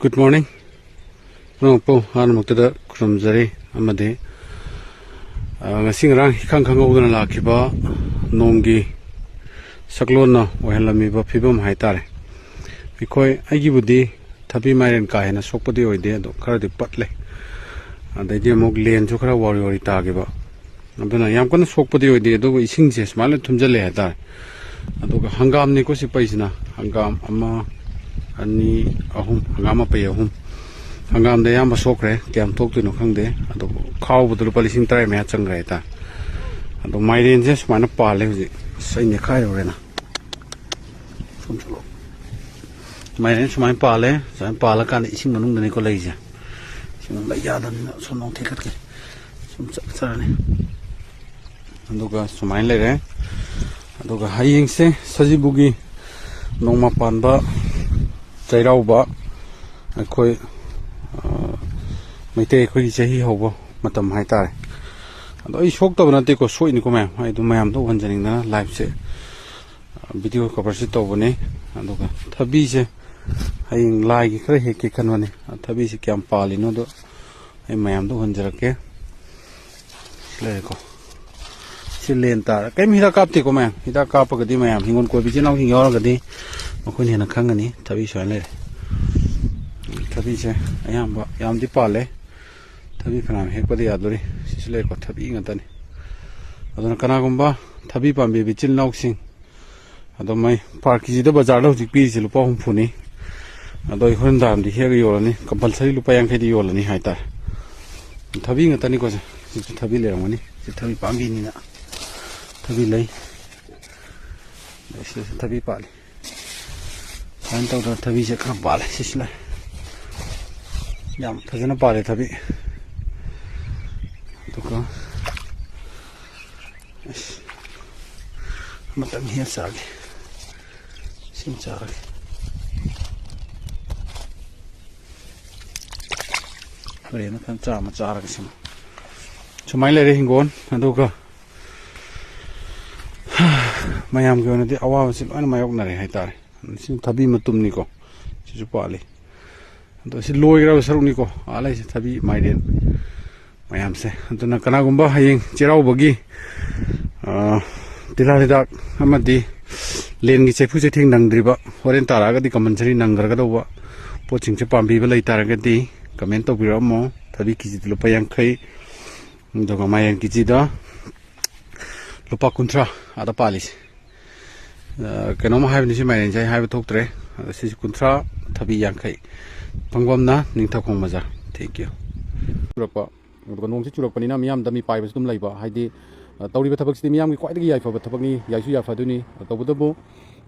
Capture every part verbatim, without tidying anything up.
Good morning. ꯄꯨꯝꯅꯃꯛꯄꯨ ꯑꯍꯥꯟꯕꯃꯛꯇꯗ ꯈꯨꯔꯨꯝꯖꯔꯤ, ꯑꯃꯗꯤ, ꯑ, ꯉꯁꯤ ꯉꯔꯥꯡ ꯏꯈꯪ ꯈꯪꯍꯧꯗꯅ ꯂꯥꯛꯈꯤꯕ ꯅꯣꯡꯒꯤ ꯁꯛꯂꯣꯟꯅ ꯑꯣꯏꯍꯜꯂꯝꯃꯤꯕ ꯐꯤꯕꯝ ꯍꯥꯏꯇꯥꯔꯦ꯫ ꯑꯩꯈꯣꯏ, ꯑꯩꯒꯤꯕꯨꯗꯤ ꯊꯕꯤ ꯃꯥꯏꯔꯦꯟ ꯀꯥ ꯍꯦꯟꯅ ꯁꯣꯛꯄꯗꯤ ꯑꯣꯏꯗꯦ, ꯑꯗꯣ ꯈꯔꯗꯤ ꯄꯠꯂꯦ꯫ ꯑꯗꯩꯗꯤ ꯑꯃꯨꯛ ꯂꯦꯟꯁꯨ ꯈꯔ ꯋꯥꯔꯤ ꯋꯥꯔꯤ ꯇꯥꯈꯤꯕ, ꯑꯗꯨꯅ ꯌꯥꯝ ꯀꯟꯅ ꯁꯣꯛꯄꯗꯤ ꯑꯣꯏꯗꯦ, ꯑꯗꯨꯕꯨ ꯏꯁꯤꯡꯁꯦ ꯁꯨꯃꯥꯏꯅ ꯊꯨꯝꯖꯤꯜꯂꯦ ꯍꯥꯏꯇꯥꯔꯦ꯫ ꯑꯗꯨꯒ ꯍꯪꯒꯥꯝꯅꯤꯀꯣ ꯁꯤ ꯄꯩꯁꯤꯅ, ꯍꯪꯒꯥꯝ ꯑꯃ, ꯑꯅꯤ, ꯑꯍꯨꯝ, ꯍꯪꯒꯥꯝ ꯑꯄꯩ ꯑꯍꯨꯝ꯫ ꯍꯪꯒꯥꯝꯗ ꯑꯌꯥꯝꯕ ꯁꯣꯛꯈ꯭ꯔꯦ, ꯀꯌꯥꯝ ꯊꯣꯛꯇꯣꯏꯅꯣ ꯈꯪꯗꯦ꯫ ꯑꯗꯣ ꯈꯥꯎꯕꯗ ꯂꯨꯄꯥ ꯂꯤꯁꯤꯡ ꯇꯔꯥ ꯃꯌꯥ ꯆꯪꯈ꯭ꯔꯦ ꯍꯥꯏꯇꯥꯔꯦ꯫ ꯑꯗꯣ ꯃꯥꯏꯔꯦꯟꯁꯦ ꯁꯨꯃꯥꯏꯅ ꯄꯥꯜꯂꯦ ꯍꯧꯖꯤꯛ꯫ ꯑꯁ, ꯑꯩ ꯅꯦꯠꯈꯥꯏꯔꯨꯔꯦꯅ꯫ ꯁꯨꯝ ꯆꯠꯂꯣ꯫ ꯃꯥꯏꯔꯦꯟ ꯁꯨꯃꯥꯏꯅ ꯄꯥꯜꯂꯦ꯫ ꯁꯨꯃꯥꯏꯅ ꯄꯥꯜꯂꯀꯥꯟꯗ ꯏꯁꯤꯡ ꯃꯅꯨꯡꯗꯅꯤꯀꯣ ꯂꯩꯔꯤꯁꯦ꯫ ꯏꯁꯤꯡ ꯂꯩ ꯌꯥꯗꯕꯅꯤꯅ ꯁꯣꯝ ꯅꯣꯡ ꯊꯦꯛꯀꯠꯀꯦ꯫ ꯁꯨꯝ ꯆꯠꯆꯔꯅꯤ꯫ ꯑꯗꯨꯒ ꯁꯨꯃꯥꯏꯅ ꯂꯩꯔꯦ꯫ ꯑꯗꯨꯒ ꯍꯌꯦꯡꯁꯦ ꯁꯖꯤꯕꯨꯒꯤ ꯅꯣꯡꯃ ꯄꯥꯟꯕ ꯆꯩꯔꯥꯎꯕ, ꯑꯩꯈꯣꯏ, ꯑ, ꯃꯩꯇꯩ ꯑꯩꯈꯣꯏꯒꯤ ꯆꯍꯤ ꯍꯧꯕ ꯃꯇꯝ ꯍꯥꯏꯇꯥꯔꯦ꯫ ꯑꯗꯣ ꯑꯩ ꯁꯣꯛꯇꯕ ꯅꯠꯇꯦꯀꯣ, ꯁꯣꯛꯏꯅꯤꯀꯣ ꯃꯌꯥꯝ꯫ ꯑꯩ ꯑꯗꯨꯝ ꯃꯌꯥꯝꯗꯣ ꯎꯍꯟꯖꯅꯤꯡꯗꯅ liveꯁꯦ, video coverꯁꯦ ꯇꯧꯕꯅꯦ꯫ ꯑꯗꯨꯒ ꯊꯕꯤꯁꯦ ꯍꯌꯦꯡ ꯂꯥꯏꯒꯤ ꯈꯔ ꯍꯦꯛꯀꯦ ꯈꯟꯕꯅꯦ꯫ ꯊꯕꯤꯁꯦ ꯀꯌꯥꯝ ꯄꯥꯜꯂꯤꯅꯣꯗꯣ ꯑꯩ ꯃꯌꯥꯝꯗ ꯎꯍꯟꯖꯔꯛꯀꯦ꯫ ꯁꯤ ꯂꯩꯔꯦꯀꯣ꯫ ꯁꯤ ꯂꯦꯟ ꯇꯥꯔ, ꯀꯔꯤꯝ ꯍꯤꯗꯥꯛ ꯀꯥꯞꯇꯦꯀꯣ ꯃꯌꯥꯝ꯫ ꯍꯤꯗꯥꯛ ꯀꯥꯞꯄꯒꯗꯤ ꯃꯌꯥꯝ, ꯍꯤꯡꯒꯣꯜ ꯀꯣꯏꯕ ꯏꯆꯤꯜ ꯏꯅꯥꯎꯁꯤꯡ ꯌꯥꯎꯔꯒꯗꯤ ꯃꯈꯣꯏꯅ ꯍꯦꯟꯅ ꯈꯪꯒꯅꯤ꯫ ꯊꯕꯤ ꯁꯨꯃꯥꯏꯅ ꯂꯩꯔꯦ꯫ ꯊꯕꯤꯁꯦ ꯑꯌꯥꯝꯕ ꯌꯥꯝꯗꯤ ꯄꯥꯜꯂꯦ꯫ ꯊꯕꯤ ꯐꯅꯌꯥꯝ ꯍꯦꯛꯄꯗꯤ ꯌꯥꯗꯣꯔꯤ꯫ ꯁꯤꯁꯨ ꯂꯩꯀꯣ, ꯊꯕꯤ ꯉꯥꯛꯇꯅꯤ꯫ ꯑꯗꯨꯅ ꯀꯅꯥꯒꯨꯝꯕ ꯊꯕꯤ ꯄꯥꯝꯕꯤꯕ ꯏꯆꯤꯜ ꯏꯅꯥꯎꯁꯤꯡ, ꯑꯗꯣ ꯃꯣꯏ per ꯀꯦꯖꯤꯗ ꯕꯖꯥꯔꯗ ꯍꯧꯖꯤꯛ ꯄꯤꯔꯤꯁꯦ ꯂꯨꯄꯥ ꯍꯨꯝꯐꯨꯅꯤ꯫ ꯑꯗꯣ ꯑꯩ ꯍꯣꯔꯦꯟ ꯗꯥꯝꯗꯤ ꯍꯦꯛꯑꯒ ꯌꯣꯜꯂꯅꯤ, compulsory ꯂꯨꯄꯥ ꯌꯥꯡꯈꯩꯗꯤ ꯌꯣꯜꯂꯅꯤ ꯍꯥꯏꯇꯥꯔꯦ꯫ ꯊꯕꯤ ꯉꯥꯛꯇꯅꯤꯀꯣ ꯁꯦ꯫ ꯁꯤꯁꯨ ꯊꯕꯤ ꯂꯩꯔꯝꯒꯅꯤ꯫ ꯁꯤ ꯊꯕꯤ ꯄꯥꯝꯕꯤꯅꯤꯅ ꯊꯕꯤ ꯂꯩ꯫ ꯑꯗꯩ ꯁꯤꯗꯁꯨ ꯊꯕꯤ ꯄꯥꯜꯂꯤ꯫ ꯁꯨꯃꯥꯏꯅ ꯇꯧꯗꯅ ꯊꯕꯤꯁꯦ ꯈꯔ ꯄꯥꯜꯂꯦ꯫ ꯁꯤꯁꯨ ꯂꯩ꯫ ꯌꯥꯝ ꯐꯖꯅ ꯄꯥꯜꯂꯦ ꯊꯕꯤ꯫ ꯑꯗꯨꯒ ꯑꯁ, ꯑꯃꯇꯪ ꯍꯦꯛ ꯆꯥꯒꯦ꯫ ꯁꯤꯃ ꯆꯥꯔꯒꯦ꯫ ꯍꯣꯔꯦꯟ ꯃꯊꯪ ꯆꯥꯝꯃ ꯆꯥꯔꯒꯦ ꯁꯤꯃ꯫ ꯁꯨꯃꯥꯏꯅ ꯂꯩꯔꯦ ꯍꯤꯡꯒꯣꯜ꯫ ꯑꯗꯨꯒ ꯃꯌꯥꯝꯒꯤ ꯑꯣꯏꯅꯗꯤ ꯑꯋꯥꯕꯁꯤ ꯂꯣꯏꯅ ꯃꯥꯌꯣꯛꯅꯔꯦ ꯍꯥꯏꯇꯥꯔꯦ꯫ ꯁꯤ ꯊꯕꯤ ꯃꯇꯨꯝꯅꯤꯀꯣ꯫ ꯁꯤꯁꯨ ꯄꯥꯜꯂꯤ꯫ ꯑꯗꯣ ꯁꯤ ꯂꯣꯏꯈ꯭ꯔꯕ ꯁꯔꯨꯛꯅꯤꯀꯣ, ꯑꯥ ꯂꯩꯁꯦ ꯊꯕꯤ, ꯃꯥꯏꯔꯦꯟ ꯃꯌꯥꯝꯁꯦ꯫ ꯑꯗꯨꯅ ꯀꯅꯥꯒꯨꯝꯕ ꯍꯌꯦꯡ ꯆꯩꯔꯥꯎꯕꯒꯤ, ꯑ, ꯇꯤꯜꯍꯥꯠ ꯍꯤꯗꯥꯛ ꯑꯃꯗꯤ ꯂꯦꯟꯒꯤ ꯆꯩꯐꯨ ꯆꯩꯊꯦꯡ ꯅꯪꯗ꯭ꯔꯤꯕ, ꯍꯣꯔꯦꯟ ꯇꯥꯔꯛꯑꯒꯗꯤ compulsory ꯅꯪꯈ꯭ꯔꯒꯗꯧꯕ ꯄꯣꯠꯁꯤꯡꯁꯦ ꯄꯥꯝꯕꯤꯕ ꯂꯩꯇꯥꯔꯒꯗꯤ comment ꯇꯧꯕꯤꯔꯛꯑꯝꯃꯣ꯫ ꯊꯕꯤ KGꯗ ꯂꯨꯄꯥ ꯌꯥꯡꯈꯩ, ꯑꯗꯨꯒ ꯃꯥꯏꯔꯦꯟ KGꯗ ꯂꯨꯄꯥ ꯀꯨꯟꯊ꯭ꯔꯥ ꯑꯥꯗ ꯄꯥꯜꯂꯤꯁꯦ꯫ ꯑ, ꯀꯩꯅꯣꯝ ꯍꯥꯏꯕꯅꯤ, ꯁꯤ ꯃꯥꯏꯔꯦꯟꯁꯦ ꯑꯩ ꯍꯥꯏꯕ ꯊꯣꯛꯇ꯭ꯔꯦ꯫ ꯑꯗ ꯁꯤꯁꯦ ꯀꯨꯟꯊ꯭ꯔꯥ, ꯊꯕꯤ ꯌꯥꯡꯈꯩ꯫ ꯐꯪꯕꯝꯅ ꯅꯤꯡꯊꯧꯈꯣꯡ ꯕꯖꯥꯔ꯫ Thank you꯫ ꯆꯨꯔꯛꯄ, ꯑꯗꯨꯒ ꯅꯣꯡꯁꯤ ꯆꯨꯔꯛꯄꯅꯤꯅ ꯃꯤꯌꯥꯝꯗ ꯃꯤꯄꯥꯏꯕꯁꯨ ꯑꯗꯨꯝ ꯂꯩꯕ꯫ ꯍꯥꯏꯗꯤ, ꯑ, ꯇꯧꯔꯤꯕ ꯊꯕꯛꯁꯤꯗꯤ ꯃꯤꯌꯥꯝꯒꯤ ꯈ꯭ꯋꯥꯏꯗꯒꯤ ꯌꯥꯏꯐꯕ ꯊꯕꯛꯅꯤ, ꯌꯥꯏꯁꯨ ꯌꯥꯏꯐꯗꯣꯏꯅꯤ꯫ ꯇꯧꯕꯇꯕꯨ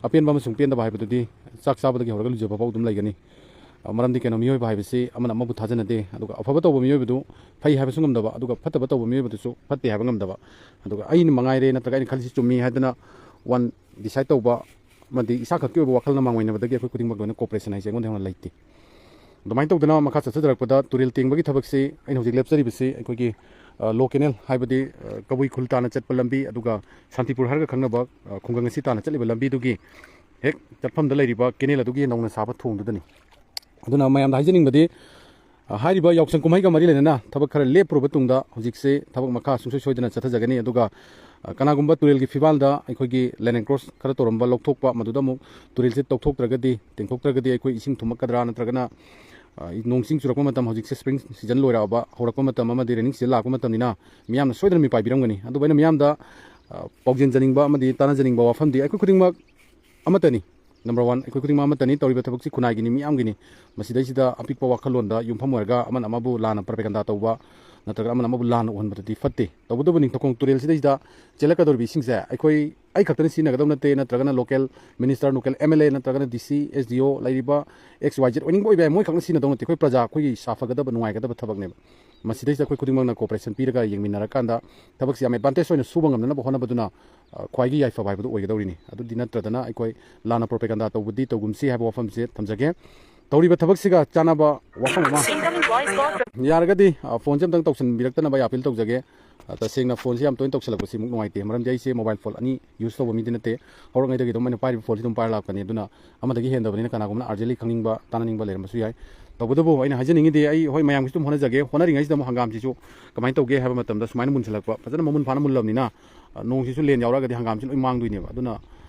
ꯑꯄꯦꯟꯕ ꯑꯃꯁꯨꯡ ꯄꯦꯟꯗꯕ ꯍꯥꯏꯕꯗꯨꯗꯤ ꯆꯥꯛ ꯆꯥꯕꯗꯒꯤ ꯍꯧꯔꯒ ꯂꯨꯖꯕ ꯐꯥꯎ ꯑꯗꯨꯝ ꯂꯩꯒꯅꯤ꯫ ꯑ, ꯃꯔꯝꯗꯤ ꯀꯩꯅꯣ, ꯃꯤꯑꯣꯏꯕ ꯍꯥꯏꯕꯁꯤ ꯑꯃꯅ ꯑꯃꯕꯨ ꯊꯥꯖꯅꯗꯦ꯫ ꯑꯗꯨꯒ ꯑꯐꯕ ꯇꯧꯕ ꯃꯤꯑꯣꯏꯕꯗꯨ ꯐꯩ ꯍꯥꯏꯕꯁꯨ ꯉꯝꯗꯕ, ꯑꯗꯨꯒ ꯐꯠꯇꯕ ꯇꯧꯕ ꯃꯤꯑꯣꯏꯕꯗꯨꯁꯨ ꯐꯠꯇꯦ ꯍꯥꯏꯕ ꯉꯝꯗꯕ꯫ ꯑꯗꯨꯒ ꯑꯩꯅ ꯃꯉꯥꯏꯔꯦ, ꯅꯠꯇ꯭ꯔꯒ ꯑꯩꯅ ꯈꯜꯂꯤꯁꯤ ꯆꯨꯝꯃꯤ ꯍꯥꯏꯗꯅ one decide ꯇꯧꯕ ꯑꯃꯗꯤ ꯏꯁꯥ ꯈꯛꯀꯤ ꯑꯣꯏꯕ ꯋꯥꯈꯜꯅ ꯃꯥꯡꯑꯣꯏꯅꯕꯗꯒꯤ ꯑꯩꯈꯣꯏ ꯈꯨꯗꯤꯡꯃꯛ ꯂꯣꯏꯅ cooperation ꯍꯥꯏꯁꯦ ꯑꯩꯉꯣꯟꯗ ꯍꯦꯟꯅ ꯂꯩꯇꯦ꯫ ꯑꯗꯨꯃꯥꯏꯅ ꯇꯧꯗꯅ ꯃꯈꯥ ꯆꯠꯊꯖꯔꯛꯄꯗ ꯇꯨꯔꯦꯜ ꯇꯦꯡꯕꯒꯤ ꯊꯕꯛꯁꯤ ꯑꯩꯅ ꯍꯧꯖꯤꯛ ꯂꯦꯞꯆꯔꯤꯕꯁꯤ ꯑꯩꯈꯣꯏꯒꯤ, ꯑ, Lower Canal ꯍꯥꯏꯕꯗꯤ, ꯑ, ꯀꯕꯨꯏ ꯈꯨꯜ ꯇꯥꯅ ꯆꯠꯄ ꯂꯝꯕꯤ, ꯑꯗꯨꯒ ꯁꯥꯟꯇꯤꯄꯨꯔ ꯍꯥꯏꯔꯒ ꯈꯪꯅꯕ, ꯑ, ꯈꯨꯡꯒꯪ ꯑꯁꯤ ꯇꯥꯅ ꯆꯠꯂꯤꯕ ꯂꯝꯕꯤꯗꯨꯒꯤ ꯍꯦꯛ ꯆꯠꯐꯝꯗ ꯂꯩꯔꯤꯕ canal ꯑꯗꯨꯒꯤ ꯅꯧꯅ ꯁꯥꯕ ꯊꯣꯡꯗꯨꯗꯅꯤ꯫ ꯑꯗꯨꯅ ꯃꯌꯥꯝꯗ ꯍꯥꯏꯖꯅꯤꯡꯕꯗꯤ, ꯑ, ꯍꯥꯏꯔꯤꯕ ꯌꯥꯎꯁꯪ ꯀꯨꯝꯍꯩꯒ ꯃꯔꯤ ꯂꯩꯅꯅ ꯊꯕꯛ ꯈꯔ ꯂꯦꯞꯄꯨꯔꯕ ꯇꯨꯡꯗ ꯍꯧꯖꯤꯛꯁꯦ ꯊꯕꯛ ꯃꯈꯥ ꯁꯨꯡꯁꯣꯏ ꯁꯣꯏꯗꯅ ꯆꯠꯊꯖꯒꯅꯤ꯫ ꯑꯗꯨꯒ, ꯑ, ꯀꯅꯥꯒꯨꯝꯕ ꯇꯨꯔꯦꯜꯒꯤ ꯐꯤꯕꯥꯜꯗ ꯑꯩꯈꯣꯏꯒꯤ land encroach ꯈꯔ ꯇꯧꯔꯝꯕ ꯂꯧꯊꯣꯛꯄ, ꯃꯗꯨꯗ ꯑꯃꯨꯛ ꯇꯨꯔꯦꯜꯁꯦ ꯇꯧꯊꯣꯛꯇ꯭ꯔꯒꯗꯤ, ꯇꯦꯡꯊꯣꯛꯇ꯭ꯔꯒꯗꯤ ꯑꯩꯈꯣꯏ ꯏꯁꯤꯡ ꯊꯨꯝꯃꯛꯀꯗ꯭ꯔꯥ, ꯅꯠꯇ꯭ꯔꯒꯅ, ꯑ, ꯅꯣꯡ ꯆꯤꯡ ꯆꯨꯔꯛꯄ ꯃꯇꯝ, ꯍꯧꯖꯤꯛꯁꯦ spring season ꯂꯣꯏꯔꯛꯑꯕ, ꯍꯧꯔꯛꯄ ꯃꯇꯝ ꯑꯃꯗꯤ rainy season ꯂꯥꯛꯄ ꯃꯇꯝꯅꯤꯅ ꯃꯤꯌꯥꯝꯅ ꯁꯣꯏꯗꯅ ꯃꯤꯄꯥꯏꯕꯤꯔꯝꯒꯅꯤ꯫ ꯑꯗꯨꯕꯨ ꯑꯩꯅ ꯃꯤꯌꯥꯝꯗ, ꯑ, ꯄꯥꯎꯖꯦꯟꯖꯅꯤꯡꯕ ꯑꯃꯗꯤ ꯇꯥꯟꯅꯖꯅꯤꯡꯕ ꯋꯥꯐꯝꯗꯤ ꯑꯩꯈꯣꯏ ꯈꯨꯗꯤꯡꯃꯛ ꯑꯃꯠꯇꯅꯤ꯫ Number one, ꯑꯩꯈꯣꯏ ꯈꯨꯗꯤꯡꯃꯛ ꯑꯃꯠꯇꯅꯤ꯫ ꯇꯧꯔꯤꯕ ꯊꯕꯛꯁꯤ ꯈꯨꯟꯅꯥꯏꯒꯤꯅꯤ, ꯃꯤꯌꯥꯝꯒꯤꯅꯤ꯫ ꯃꯁꯤꯗꯩꯁꯤꯗ ꯑꯄꯤꯛꯄ ꯋꯥꯈꯜꯂꯣꯟꯗ ꯌꯨꯝꯐꯝ ꯑꯣꯏꯔꯒ ꯑꯃꯅ ꯑꯃꯕꯨ ꯂꯥꯟꯅ propaganda ꯇꯧꯕ, ꯅꯠꯇ꯭ꯔꯒ ꯑꯃꯅ ꯑꯃꯕꯨ ꯂꯥꯟꯅ ꯎꯍꯟꯕꯗꯨꯗꯤ ꯐꯠꯇꯦ꯫ ꯇꯧꯕꯇꯕꯨ ꯅꯤꯡꯊꯧꯈꯣꯡ ꯇꯨꯔꯦꯜꯁꯤꯗꯩꯁꯤꯗ ꯆꯦꯜꯂꯛꯀꯗꯧꯔꯤꯕ ꯏꯁꯤꯡꯁꯦ ꯑꯩꯈꯣꯏ, ꯑꯩ ꯈꯛꯇꯅ ꯁꯤꯖꯤꯟꯅꯒꯗꯧ ꯅꯠꯇꯦ, ꯅꯠꯇ꯭ꯔꯒꯅ local minister, local MLA, ꯅꯠꯇ꯭ꯔꯒꯅ DC, SDO ꯂꯩꯔꯤꯕ X Y Z ꯑꯣꯏꯅꯤꯡꯕ ꯑꯣꯏꯕ ꯌꯥꯏ, ꯃꯣꯏ ꯈꯛꯅ ꯁꯤꯖꯤꯟꯅꯗꯧ ꯅꯠꯇꯦ꯫ ꯑꯩꯈꯣꯏ ꯄ꯭ꯔꯖꯥ, ꯑꯩꯈꯣꯏꯒꯤ ꯁꯥꯐꯒꯗꯕ, ꯅꯨꯡꯉꯥꯏꯒꯗꯕ ꯊꯕꯛꯅꯦꯕ꯫ ꯃꯁꯤꯗꯩꯁꯤꯗ ꯑꯩꯈꯣꯏ ꯈꯨꯗꯤꯡꯃꯛꯅ cooperation ꯄꯤꯔꯒ ꯌꯦꯡꯃꯤꯟꯅꯔꯀꯥꯟꯗ ꯊꯕꯛꯁꯤ ꯌꯥꯝ advantage ꯑꯣꯏꯅ ꯁꯨꯕ ꯉꯝꯅꯅꯕ ꯍꯣꯠꯅꯕꯗꯨꯅ, ꯑ, ꯈ꯭ꯋꯥꯏꯒꯤ ꯌꯥꯏꯐꯕ ꯍꯥꯏꯕꯗꯨ ꯑꯣꯏꯒꯗꯧꯔꯤꯅꯤ꯫ ꯑꯗꯨꯗꯤ ꯅꯠꯇ꯭ꯔꯗꯅ ꯑꯩꯈꯣꯏ ꯂꯥꯟꯅ propaganda ꯇꯧꯕꯗꯤ ꯇꯧꯒꯨꯝꯁꯤ ꯍꯥꯏꯕ ꯋꯥꯐꯝꯁꯦ ꯊꯝꯖꯒꯦ꯫ ꯇꯧꯔꯤꯕ ꯊꯕꯛꯁꯤꯒ ꯆꯥꯟꯅꯕ ꯋꯥꯐꯝ ꯑꯃ, ꯌꯥꯔꯒꯗꯤ, ꯑ, phoneꯁꯦ ꯑꯝꯇꯪ ꯇꯧꯁꯤꯟꯕꯤꯔꯛꯇꯅꯕ ꯑꯩ appeal ꯇꯧꯖꯒꯦ꯫ ꯑ, ꯇꯁꯦꯡꯅ phoneꯁꯦ ꯌꯥꯝ ꯇꯣꯏꯅ ꯇꯧꯁꯤꯜꯂꯛꯄꯁꯤ ꯑꯃꯨꯛ ꯅꯨꯡꯉꯥꯏꯇꯦ, ꯃꯔꯝꯗꯤ ꯑꯩꯁꯦ mobile phone ꯑꯅꯤ use ꯇꯧꯕ ꯃꯤꯗꯤ ꯅꯠꯇꯦ꯫ ꯍꯧꯔꯛꯉꯩꯗꯒꯤ ꯑꯗꯨꯝ ꯑꯩꯅ ꯄꯥꯏꯔꯤꯕ phoneꯁꯤ ꯑꯗꯨꯝ ꯄꯥꯏꯔ ꯂꯥꯛꯄꯅꯤ꯫ ꯑꯗꯨꯅ ꯑꯃꯗꯒꯤ ꯍꯦꯟꯗꯕꯅꯤꯅ ꯀꯅꯥꯒꯨꯝꯕꯅ urgently ꯈꯪꯅꯤꯡꯕ, ꯇꯥꯟꯅꯅꯤꯡꯕ ꯂꯩꯔꯝꯕꯁꯨ ꯌꯥꯏ꯫ ꯇꯧꯕꯇꯕꯨ ꯑꯩꯅ ꯍꯥꯏꯖꯅꯤꯡꯉꯤꯗꯤ, ꯑꯩ ꯍꯣꯏ ꯃꯌꯥꯝꯒꯤꯁꯨ ꯑꯗꯨꯝ ꯍꯣꯠꯅꯖꯒꯦ, ꯍꯣꯠꯅꯔꯤꯉꯩꯁꯤꯗ ꯑꯃꯨꯛ ꯍꯪꯒꯥꯝꯁꯤꯁꯨ ꯀꯃꯥꯏꯅ ꯇꯧꯒꯦ ꯍꯥꯏꯕ ꯃꯇꯝꯗ, ꯁꯨꯃꯥꯏꯅ ꯃꯨꯟꯁꯤꯜꯂꯛꯄ, ꯐꯖꯅ ꯃꯃꯨꯟ ꯐꯥꯅ ꯃꯨꯜꯂꯕꯅꯤꯅ, ꯑ, ꯅꯣꯡꯁꯤꯁꯨ ꯂꯦꯟ ꯌꯥꯎꯔꯛꯑꯒꯗꯤ ꯍꯪꯒꯥꯝꯁꯤ ꯂꯣꯏ ꯃꯥꯡꯗꯣꯏꯅꯦꯕ꯫ ꯑꯗꯨꯅ,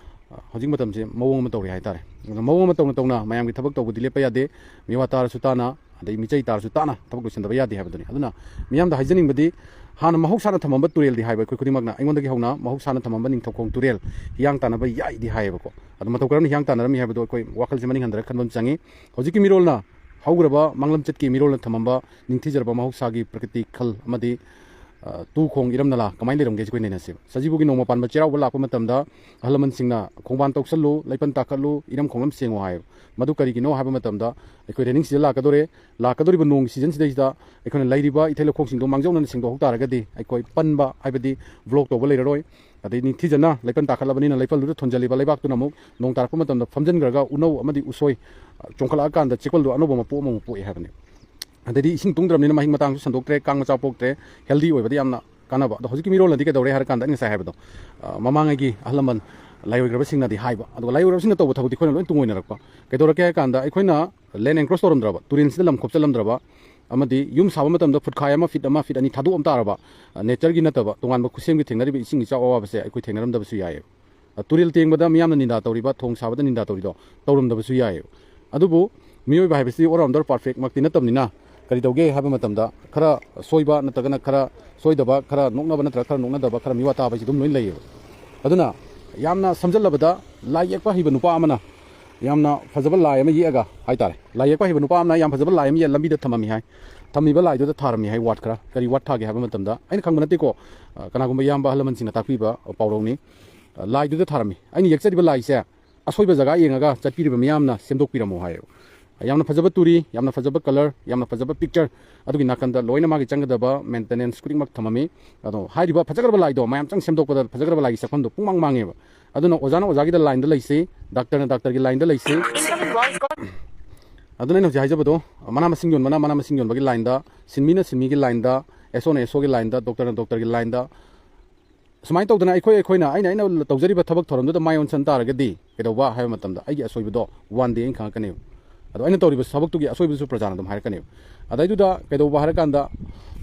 ꯑ, ꯍꯧꯖꯤꯛ ꯃꯇꯝꯁꯦ ꯃꯑꯣꯡ ꯑꯃ ꯇꯧꯔꯤ ꯍꯥꯏꯇꯥꯔꯦ꯫ ꯑꯗꯨꯅ ꯃꯑꯣꯡ ꯑꯃ ꯇꯧꯅ ꯇꯧꯅ ꯃꯌꯥꯝꯒꯤ ꯊꯕꯛ ꯇꯧꯕꯗꯤ ꯂꯦꯞꯄ ꯌꯥꯗꯦ꯫ ꯃꯤꯋꯥ ꯇꯥꯔꯁꯨ ꯇꯥꯅ, ꯑꯗꯩ ꯃꯤꯆꯩ ꯇꯥꯔꯁꯨ ꯇꯥꯅ ꯊꯕꯛ ꯂꯣꯏꯁꯤꯟꯗꯕ ꯌꯥꯗꯦ ꯍꯥꯏꯕꯗꯨꯅꯤ꯫ ꯑꯗꯨꯅ ꯃꯤꯌꯥꯝꯗ ꯍꯥꯏꯖꯅꯤꯡꯕꯗꯤ, ꯍꯥꯟꯅ ꯃꯍꯧꯁꯥꯅ ꯊꯝꯃꯝꯕ ꯇꯨꯔꯦꯜꯗꯤ ꯍꯥꯏꯕ ꯑꯩꯈꯣꯏ ꯈꯨꯗꯤꯡꯃꯛꯅ, ꯑꯩꯉꯣꯟꯗꯒꯤ ꯍꯧꯅ ꯃꯍꯧꯁꯥꯅ ꯊꯝꯃꯝꯕ ꯅꯤꯡꯊꯧꯈꯣꯡ ꯇꯨꯔꯦꯜ ꯍꯤꯌꯥꯡ ꯇꯥꯟꯅꯕ ꯌꯥꯏꯗꯤ ꯍꯥꯏꯌꯦꯕꯀꯣ꯫ ꯑꯗꯣ ꯃꯇꯧ ꯀꯔꯝꯅ ꯍꯤꯌꯥꯡ ꯇꯥꯟꯅꯔꯝꯃꯤ ꯍꯥꯏꯕꯗꯣ ꯑꯩꯈꯣꯏ ꯋꯥꯈꯜꯁꯦ ꯃꯅꯤꯡ ꯍꯟꯊꯔ ꯈꯟꯕ ꯑꯃ ꯆꯪꯉꯤ꯫ ꯍꯧꯖꯤꯛꯀꯤ ꯃꯤꯔꯣꯜꯅ ꯍꯧꯈ꯭ꯔꯕ ꯃꯥꯡꯂꯝꯆꯠꯀꯤ ꯃꯤꯔꯣꯜꯅ ꯊꯝꯃꯝꯕ ꯅꯤꯡꯊꯤꯖꯔꯕ ꯃꯍꯧꯁꯥꯒꯤ ꯄ꯭ꯔꯀ꯭ꯔꯤꯇꯤ ꯈꯜ ꯑꯃꯗꯤ, ꯑ, ꯇꯨ ꯈꯣꯡ ꯏꯔꯝ ꯅꯂꯥ ꯀꯃꯥꯏꯅ ꯂꯩꯔꯝꯒꯦ ꯁꯤ ꯑꯩꯈꯣꯏ ꯅꯩꯅꯁꯦꯕ꯫ ꯁꯖꯤꯕꯨꯒꯤ ꯅꯣꯡꯃ ꯄꯥꯟꯕ ꯆꯩꯔꯥꯎꯕ ꯂꯥꯛꯄ ꯃꯇꯝꯗ ꯑꯍꯜ ꯂꯃꯟꯁꯤꯡꯅ "ꯈꯣꯡꯕꯥꯟ ꯇꯧꯁꯜꯂꯨ, ꯂꯩꯄꯟ ꯇꯥꯈꯠꯂꯨ, ꯏꯔꯝ ꯈꯣꯡꯂꯝ ꯁꯦꯡꯉꯨ" ꯍꯥꯏꯌꯦꯕ꯫ ꯃꯗꯨ ꯀꯔꯤꯒꯤꯅꯣ ꯍꯥꯏꯕ ꯃꯇꯝꯗ, ꯑꯩꯈꯣꯏ rainy season ꯂꯥꯛꯀꯗꯧꯔꯦ, ꯂꯥꯛꯀꯗꯧꯔꯤꯕ ꯅꯣꯡꯒꯤ season ꯁꯤꯗꯩꯁꯤꯗ ꯑꯩꯈꯣꯏꯅ ꯂꯩꯔꯤꯕ ꯏꯊꯩ ꯂꯧꯈꯣꯡꯁꯤꯡꯗꯣ ꯃꯥꯡꯖꯧꯅꯅ ꯁꯦꯡꯗꯣꯛꯍꯧ ꯇꯥꯔꯒꯗꯤ ꯑꯩꯈꯣꯏ ꯄꯟꯕ ꯍꯥꯏꯕꯗꯤ block ꯇꯧꯕ ꯂꯩꯔꯔꯣꯏ꯫ ꯑꯗꯩ ꯅꯤꯡꯊꯤꯖꯅ ꯂꯩꯄꯟ ꯇꯥꯈꯠꯂꯕꯅꯤꯅ ꯂꯩꯄꯜꯗꯨꯗ ꯊꯣꯟꯖꯜꯂꯤꯕ ꯂꯩꯕꯥꯛꯇꯨꯅ ꯑꯃꯨꯛ ꯅꯣꯡ ꯇꯥꯔꯛꯄ ꯃꯇꯝꯗ ꯐꯝꯖꯤꯟꯈ꯭ꯔꯒ ꯎꯅꯧ ꯑꯃꯗꯤ ꯎꯁꯣꯏ, ꯑ, ꯆꯣꯡꯈꯠꯂꯛꯑꯀꯥꯟꯗ ꯆꯦꯛꯄꯜꯗꯣ ꯑꯅꯧꯕ ꯃꯄꯣꯛ ꯑꯃꯃꯨꯛ ꯄꯣꯛꯑꯦ ꯍꯥꯏꯕꯅꯦ꯫ ꯑꯗꯩꯗꯤ ꯏꯁꯤꯡ ꯇꯨꯡꯗ꯭ꯔꯕꯅꯤꯅ ꯃꯍꯤꯛ ꯃꯇꯥꯡꯁꯨ ꯁꯟꯗꯣꯛꯇ꯭ꯔꯦ, ꯀꯥꯡ ꯃꯆꯥ ꯄꯣꯛꯇ꯭ꯔꯦ, healthy ꯑꯣꯏꯕꯗ ꯌꯥꯝꯅ ꯀꯥꯟꯅꯕ꯫ ꯑꯗꯣ ꯍꯧꯖꯤꯛꯀꯤ ꯃꯤꯔꯣꯜꯅꯗꯤ ꯀꯩꯗꯧꯔꯦ ꯍꯥꯏꯔ ꯀꯥꯟꯗ, ꯑꯩꯅ ꯉꯁꯥꯏ ꯍꯥꯏꯕꯗꯣ, ꯑ, ꯃꯃꯥꯡꯉꯩꯒꯤ ꯑꯍꯜ ꯂꯃꯟ ꯂꯥꯏꯑꯣꯏꯈ꯭ꯔꯕꯁꯤꯡꯅꯗꯤ ꯍꯥꯏꯕ, ꯑꯗꯨꯒ ꯂꯥꯏꯑꯣꯏꯈ꯭ꯔꯕꯁꯤꯡꯅ ꯇꯧꯕ ꯊꯕꯛꯇꯤ ꯑꯩꯈꯣꯏꯅ ꯂꯣꯏ ꯇꯨꯡꯑꯣꯏꯅꯔꯛꯄ꯫ ꯀꯩꯗꯧꯔꯛꯀꯦ ꯍꯥꯏ ꯀꯥꯟꯗ, ꯑꯩꯈꯣꯏꯅ land encroach ꯇꯧꯔꯝꯗ꯭ꯔꯕ, ꯇꯨꯔꯦꯜꯁꯤꯗ ꯂꯝ ꯈꯣꯞꯆꯜꯂꯝꯗ꯭ꯔꯕ, ꯑꯃꯗꯤ ꯌꯨꯝ ꯁꯥꯕ ꯃꯇꯝꯗ ꯐꯨꯠ ꯈꯥꯏ ꯑꯃ, ꯐꯤꯠ ꯑꯃ, ꯐꯤꯠ ꯑꯅꯤ ꯊꯥꯗꯣꯛꯑꯝ ꯇꯥꯔꯕ, ꯑ, natureꯒꯤ ꯅꯠꯇꯕ ꯇꯣꯉꯥꯟꯕ ꯈꯨꯠꯁꯦꯝꯒꯤ ꯊꯦꯡꯅꯔꯤꯕ ꯏꯁꯤꯡ ꯏꯆꯥꯎ ꯑꯋꯥꯕꯁꯦ ꯑꯩꯈꯣꯏ ꯊꯦꯡꯅꯔꯝꯗꯕꯁꯨ ꯌꯥꯏꯌꯦꯕ꯫ ꯑ, ꯇꯨꯔꯦꯜ ꯇꯦꯡꯕꯗ ꯃꯤꯌꯥꯝꯅ ꯅꯤꯟꯗꯥ ꯇꯧꯔꯤꯕ, ꯊꯣꯡ ꯁꯥꯕꯗ ꯅꯤꯟꯗꯥ ꯇꯧꯔꯤꯗꯣ ꯇꯧꯔꯝꯗꯕꯁꯨ ꯌꯥꯏꯌꯦꯕ꯫ ꯑꯗꯨꯕꯨ ꯃꯤꯑꯣꯏꯕ ꯍꯥꯏꯕꯁꯤꯗꯤ all rounder perfect ꯃꯛꯇꯤ ꯅꯠꯇꯕꯅꯤꯅ, ꯀꯔꯤ ꯇꯧꯒꯦ ꯍꯥꯏꯕ ꯃꯇꯝꯗ, ꯈꯔ ꯁꯣꯏꯕ ꯅꯠꯇ꯭ꯔꯒꯅ ꯈꯔ ꯁꯣꯏꯗꯕ, ꯈꯔ ꯅꯣꯛꯅꯕ ꯅꯠꯇ꯭ꯔꯒ ꯈꯔ ꯅꯣꯛꯅꯗꯕ, ꯈꯔ ꯃꯤꯋꯥ ꯇꯥꯕ ꯍꯥꯏꯁꯤ ꯑꯗꯨꯝ ꯂꯣꯏ ꯂꯩꯌꯦꯕ꯫ ꯑꯗꯨꯅ ꯌꯥꯝꯅ ꯁꯝꯖꯜꯂꯕꯗ, ꯂꯥꯏ ꯌꯦꯛꯄ ꯍꯩꯕ ꯅꯨꯄꯥ ꯑꯃꯅ ꯌꯥꯝꯅ ꯐꯖꯕ ꯂꯥꯏ ꯑꯃ ꯌꯦꯛꯑꯒ ꯍꯥꯏꯇꯥꯔꯦ, ꯂꯥꯏ ꯌꯦꯛꯄ ꯍꯩꯕ ꯅꯨꯄꯥ ꯑꯃꯅ ꯌꯥꯝ ꯐꯖꯕ ꯂꯥꯏ ꯑꯃ ꯌꯦꯛꯑ ꯂꯝꯕꯤꯗ ꯊꯝꯃꯝꯃꯤ ꯍꯥꯏ꯫ ꯊꯝꯃꯤꯕ ꯂꯥꯏꯗꯨꯗ ꯊꯥꯔꯝꯃꯤ ꯍꯥꯏ word ꯈꯔ꯫ ꯀꯔꯤ word ꯊꯥꯒꯦ ꯍꯥꯏꯕ ꯃꯇꯝꯗ, ꯑꯩꯅ ꯈꯪꯕ ꯅꯠꯇꯦꯀꯣ, ꯑ, ꯀꯅꯥꯒꯨꯝꯕ ꯏꯌꯥꯝꯕ ꯑꯍꯜ ꯂꯃꯟꯁꯤꯡꯅ ꯇꯥꯛꯄꯤꯕ ꯄꯥꯎꯔꯧꯅꯤ꯫ ꯑ, ꯂꯥꯏꯗꯨꯗ ꯊꯥꯔꯝꯃꯤ, "ꯑꯩꯅ ꯌꯦꯛꯆꯔꯤꯕ ꯂꯥꯏꯁꯦ ꯑꯁꯣꯏꯕ ꯖꯒꯥ ꯌꯦꯡꯉꯒ ꯆꯠꯄꯤꯔꯤꯕ ꯃꯤꯌꯥꯝꯅ ꯁꯦꯝꯗꯣꯛꯄꯤꯔꯝꯃꯨ" ꯍꯥꯏꯌꯦꯕ꯫ ꯌꯥꯝꯅ ꯐꯖꯕ ꯇꯨꯔꯤ, ꯌꯥꯝꯅ ꯐꯖꯕ colour, ꯌꯥꯝꯅ ꯐꯖꯕ picture, ꯑꯗꯨꯒꯤ ꯅꯥꯀꯟꯗ ꯂꯣꯏꯅ ꯃꯥꯒꯤ ꯆꯪꯒꯗꯕ maintenance ꯈꯨꯗꯤꯡꯃꯛ ꯊꯝꯃꯝꯃꯤ꯫ ꯑꯗꯣ ꯍꯥꯏꯔꯤꯕ ꯐꯖꯈ꯭ꯔꯕ ꯂꯥꯏꯗꯣ ꯃꯌꯥꯝ ꯆꯪ ꯁꯦꯝꯗꯣꯛꯄꯗ ꯐꯖꯈ꯭ꯔꯕ ꯂꯥꯏꯒꯤ ꯁꯛꯐꯝꯗꯣ ꯄꯨꯡꯃꯥꯡ ꯃꯥꯡꯉꯦꯕ꯫ ꯑꯗꯨꯅ ꯑꯣꯖꯥꯅ ꯑꯣꯖꯥꯒꯤꯗ lineꯗ ꯂꯩꯁꯤ, doctorꯅ doctorꯒꯤ lineꯗ ꯂꯩꯁꯤ꯫ ꯑꯗꯨꯅ ꯑꯩꯅ ꯍꯧꯖꯤꯛ ꯍꯥꯏꯖꯕꯗꯣ, ꯃꯅꯥ ꯃꯁꯤꯡ ꯌꯣꯟꯕꯅ ꯃꯅꯥ ꯃꯁꯤꯡ ꯌꯣꯟꯕꯒꯤ lineꯗ, ꯁꯤꯟꯃꯤꯅ ꯁꯤꯟꯃꯤꯒꯤ lineꯗ, SOꯅ SOꯒꯤ lineꯗ, doctorꯅ doctorꯒꯤ lineꯗ, ꯁꯨꯃꯥꯏꯅ ꯇꯧꯗꯅ ꯑꯩꯈꯣꯏ, ꯑꯩꯈꯣꯏꯅ, ꯑꯩꯅ, ꯑꯩꯅ ꯇꯧꯖꯔꯤꯕ ꯊꯕꯛ ꯊꯧꯔꯝꯗꯨꯗ ꯃꯥꯏ ꯑꯣꯟꯁꯤꯟ ꯇꯥꯔꯒꯗꯤ ꯀꯩꯗꯧꯕ ꯍꯥꯏꯕ ꯃꯇꯝꯗ, ꯑꯩꯒꯤ ꯑꯁꯣꯏꯕꯗꯣ one day ꯑꯩꯅ ꯈꯪꯉꯛꯀꯅꯦꯕ꯫ ꯑꯗꯣ ꯑꯩꯅ ꯇꯧꯔꯤꯕ ꯊꯕꯛꯇꯨꯒꯤ ꯑꯁꯣꯏꯕꯗꯨꯁꯨ ꯄ꯭ꯔꯖꯥꯅ ꯑꯗꯨꯝ ꯍꯥꯏꯔꯛꯀꯅꯦꯕ꯫ ꯑꯗꯩꯗꯨꯗ ꯀꯩꯗꯧꯕ ꯍꯥꯏꯔꯀꯥꯟꯗ,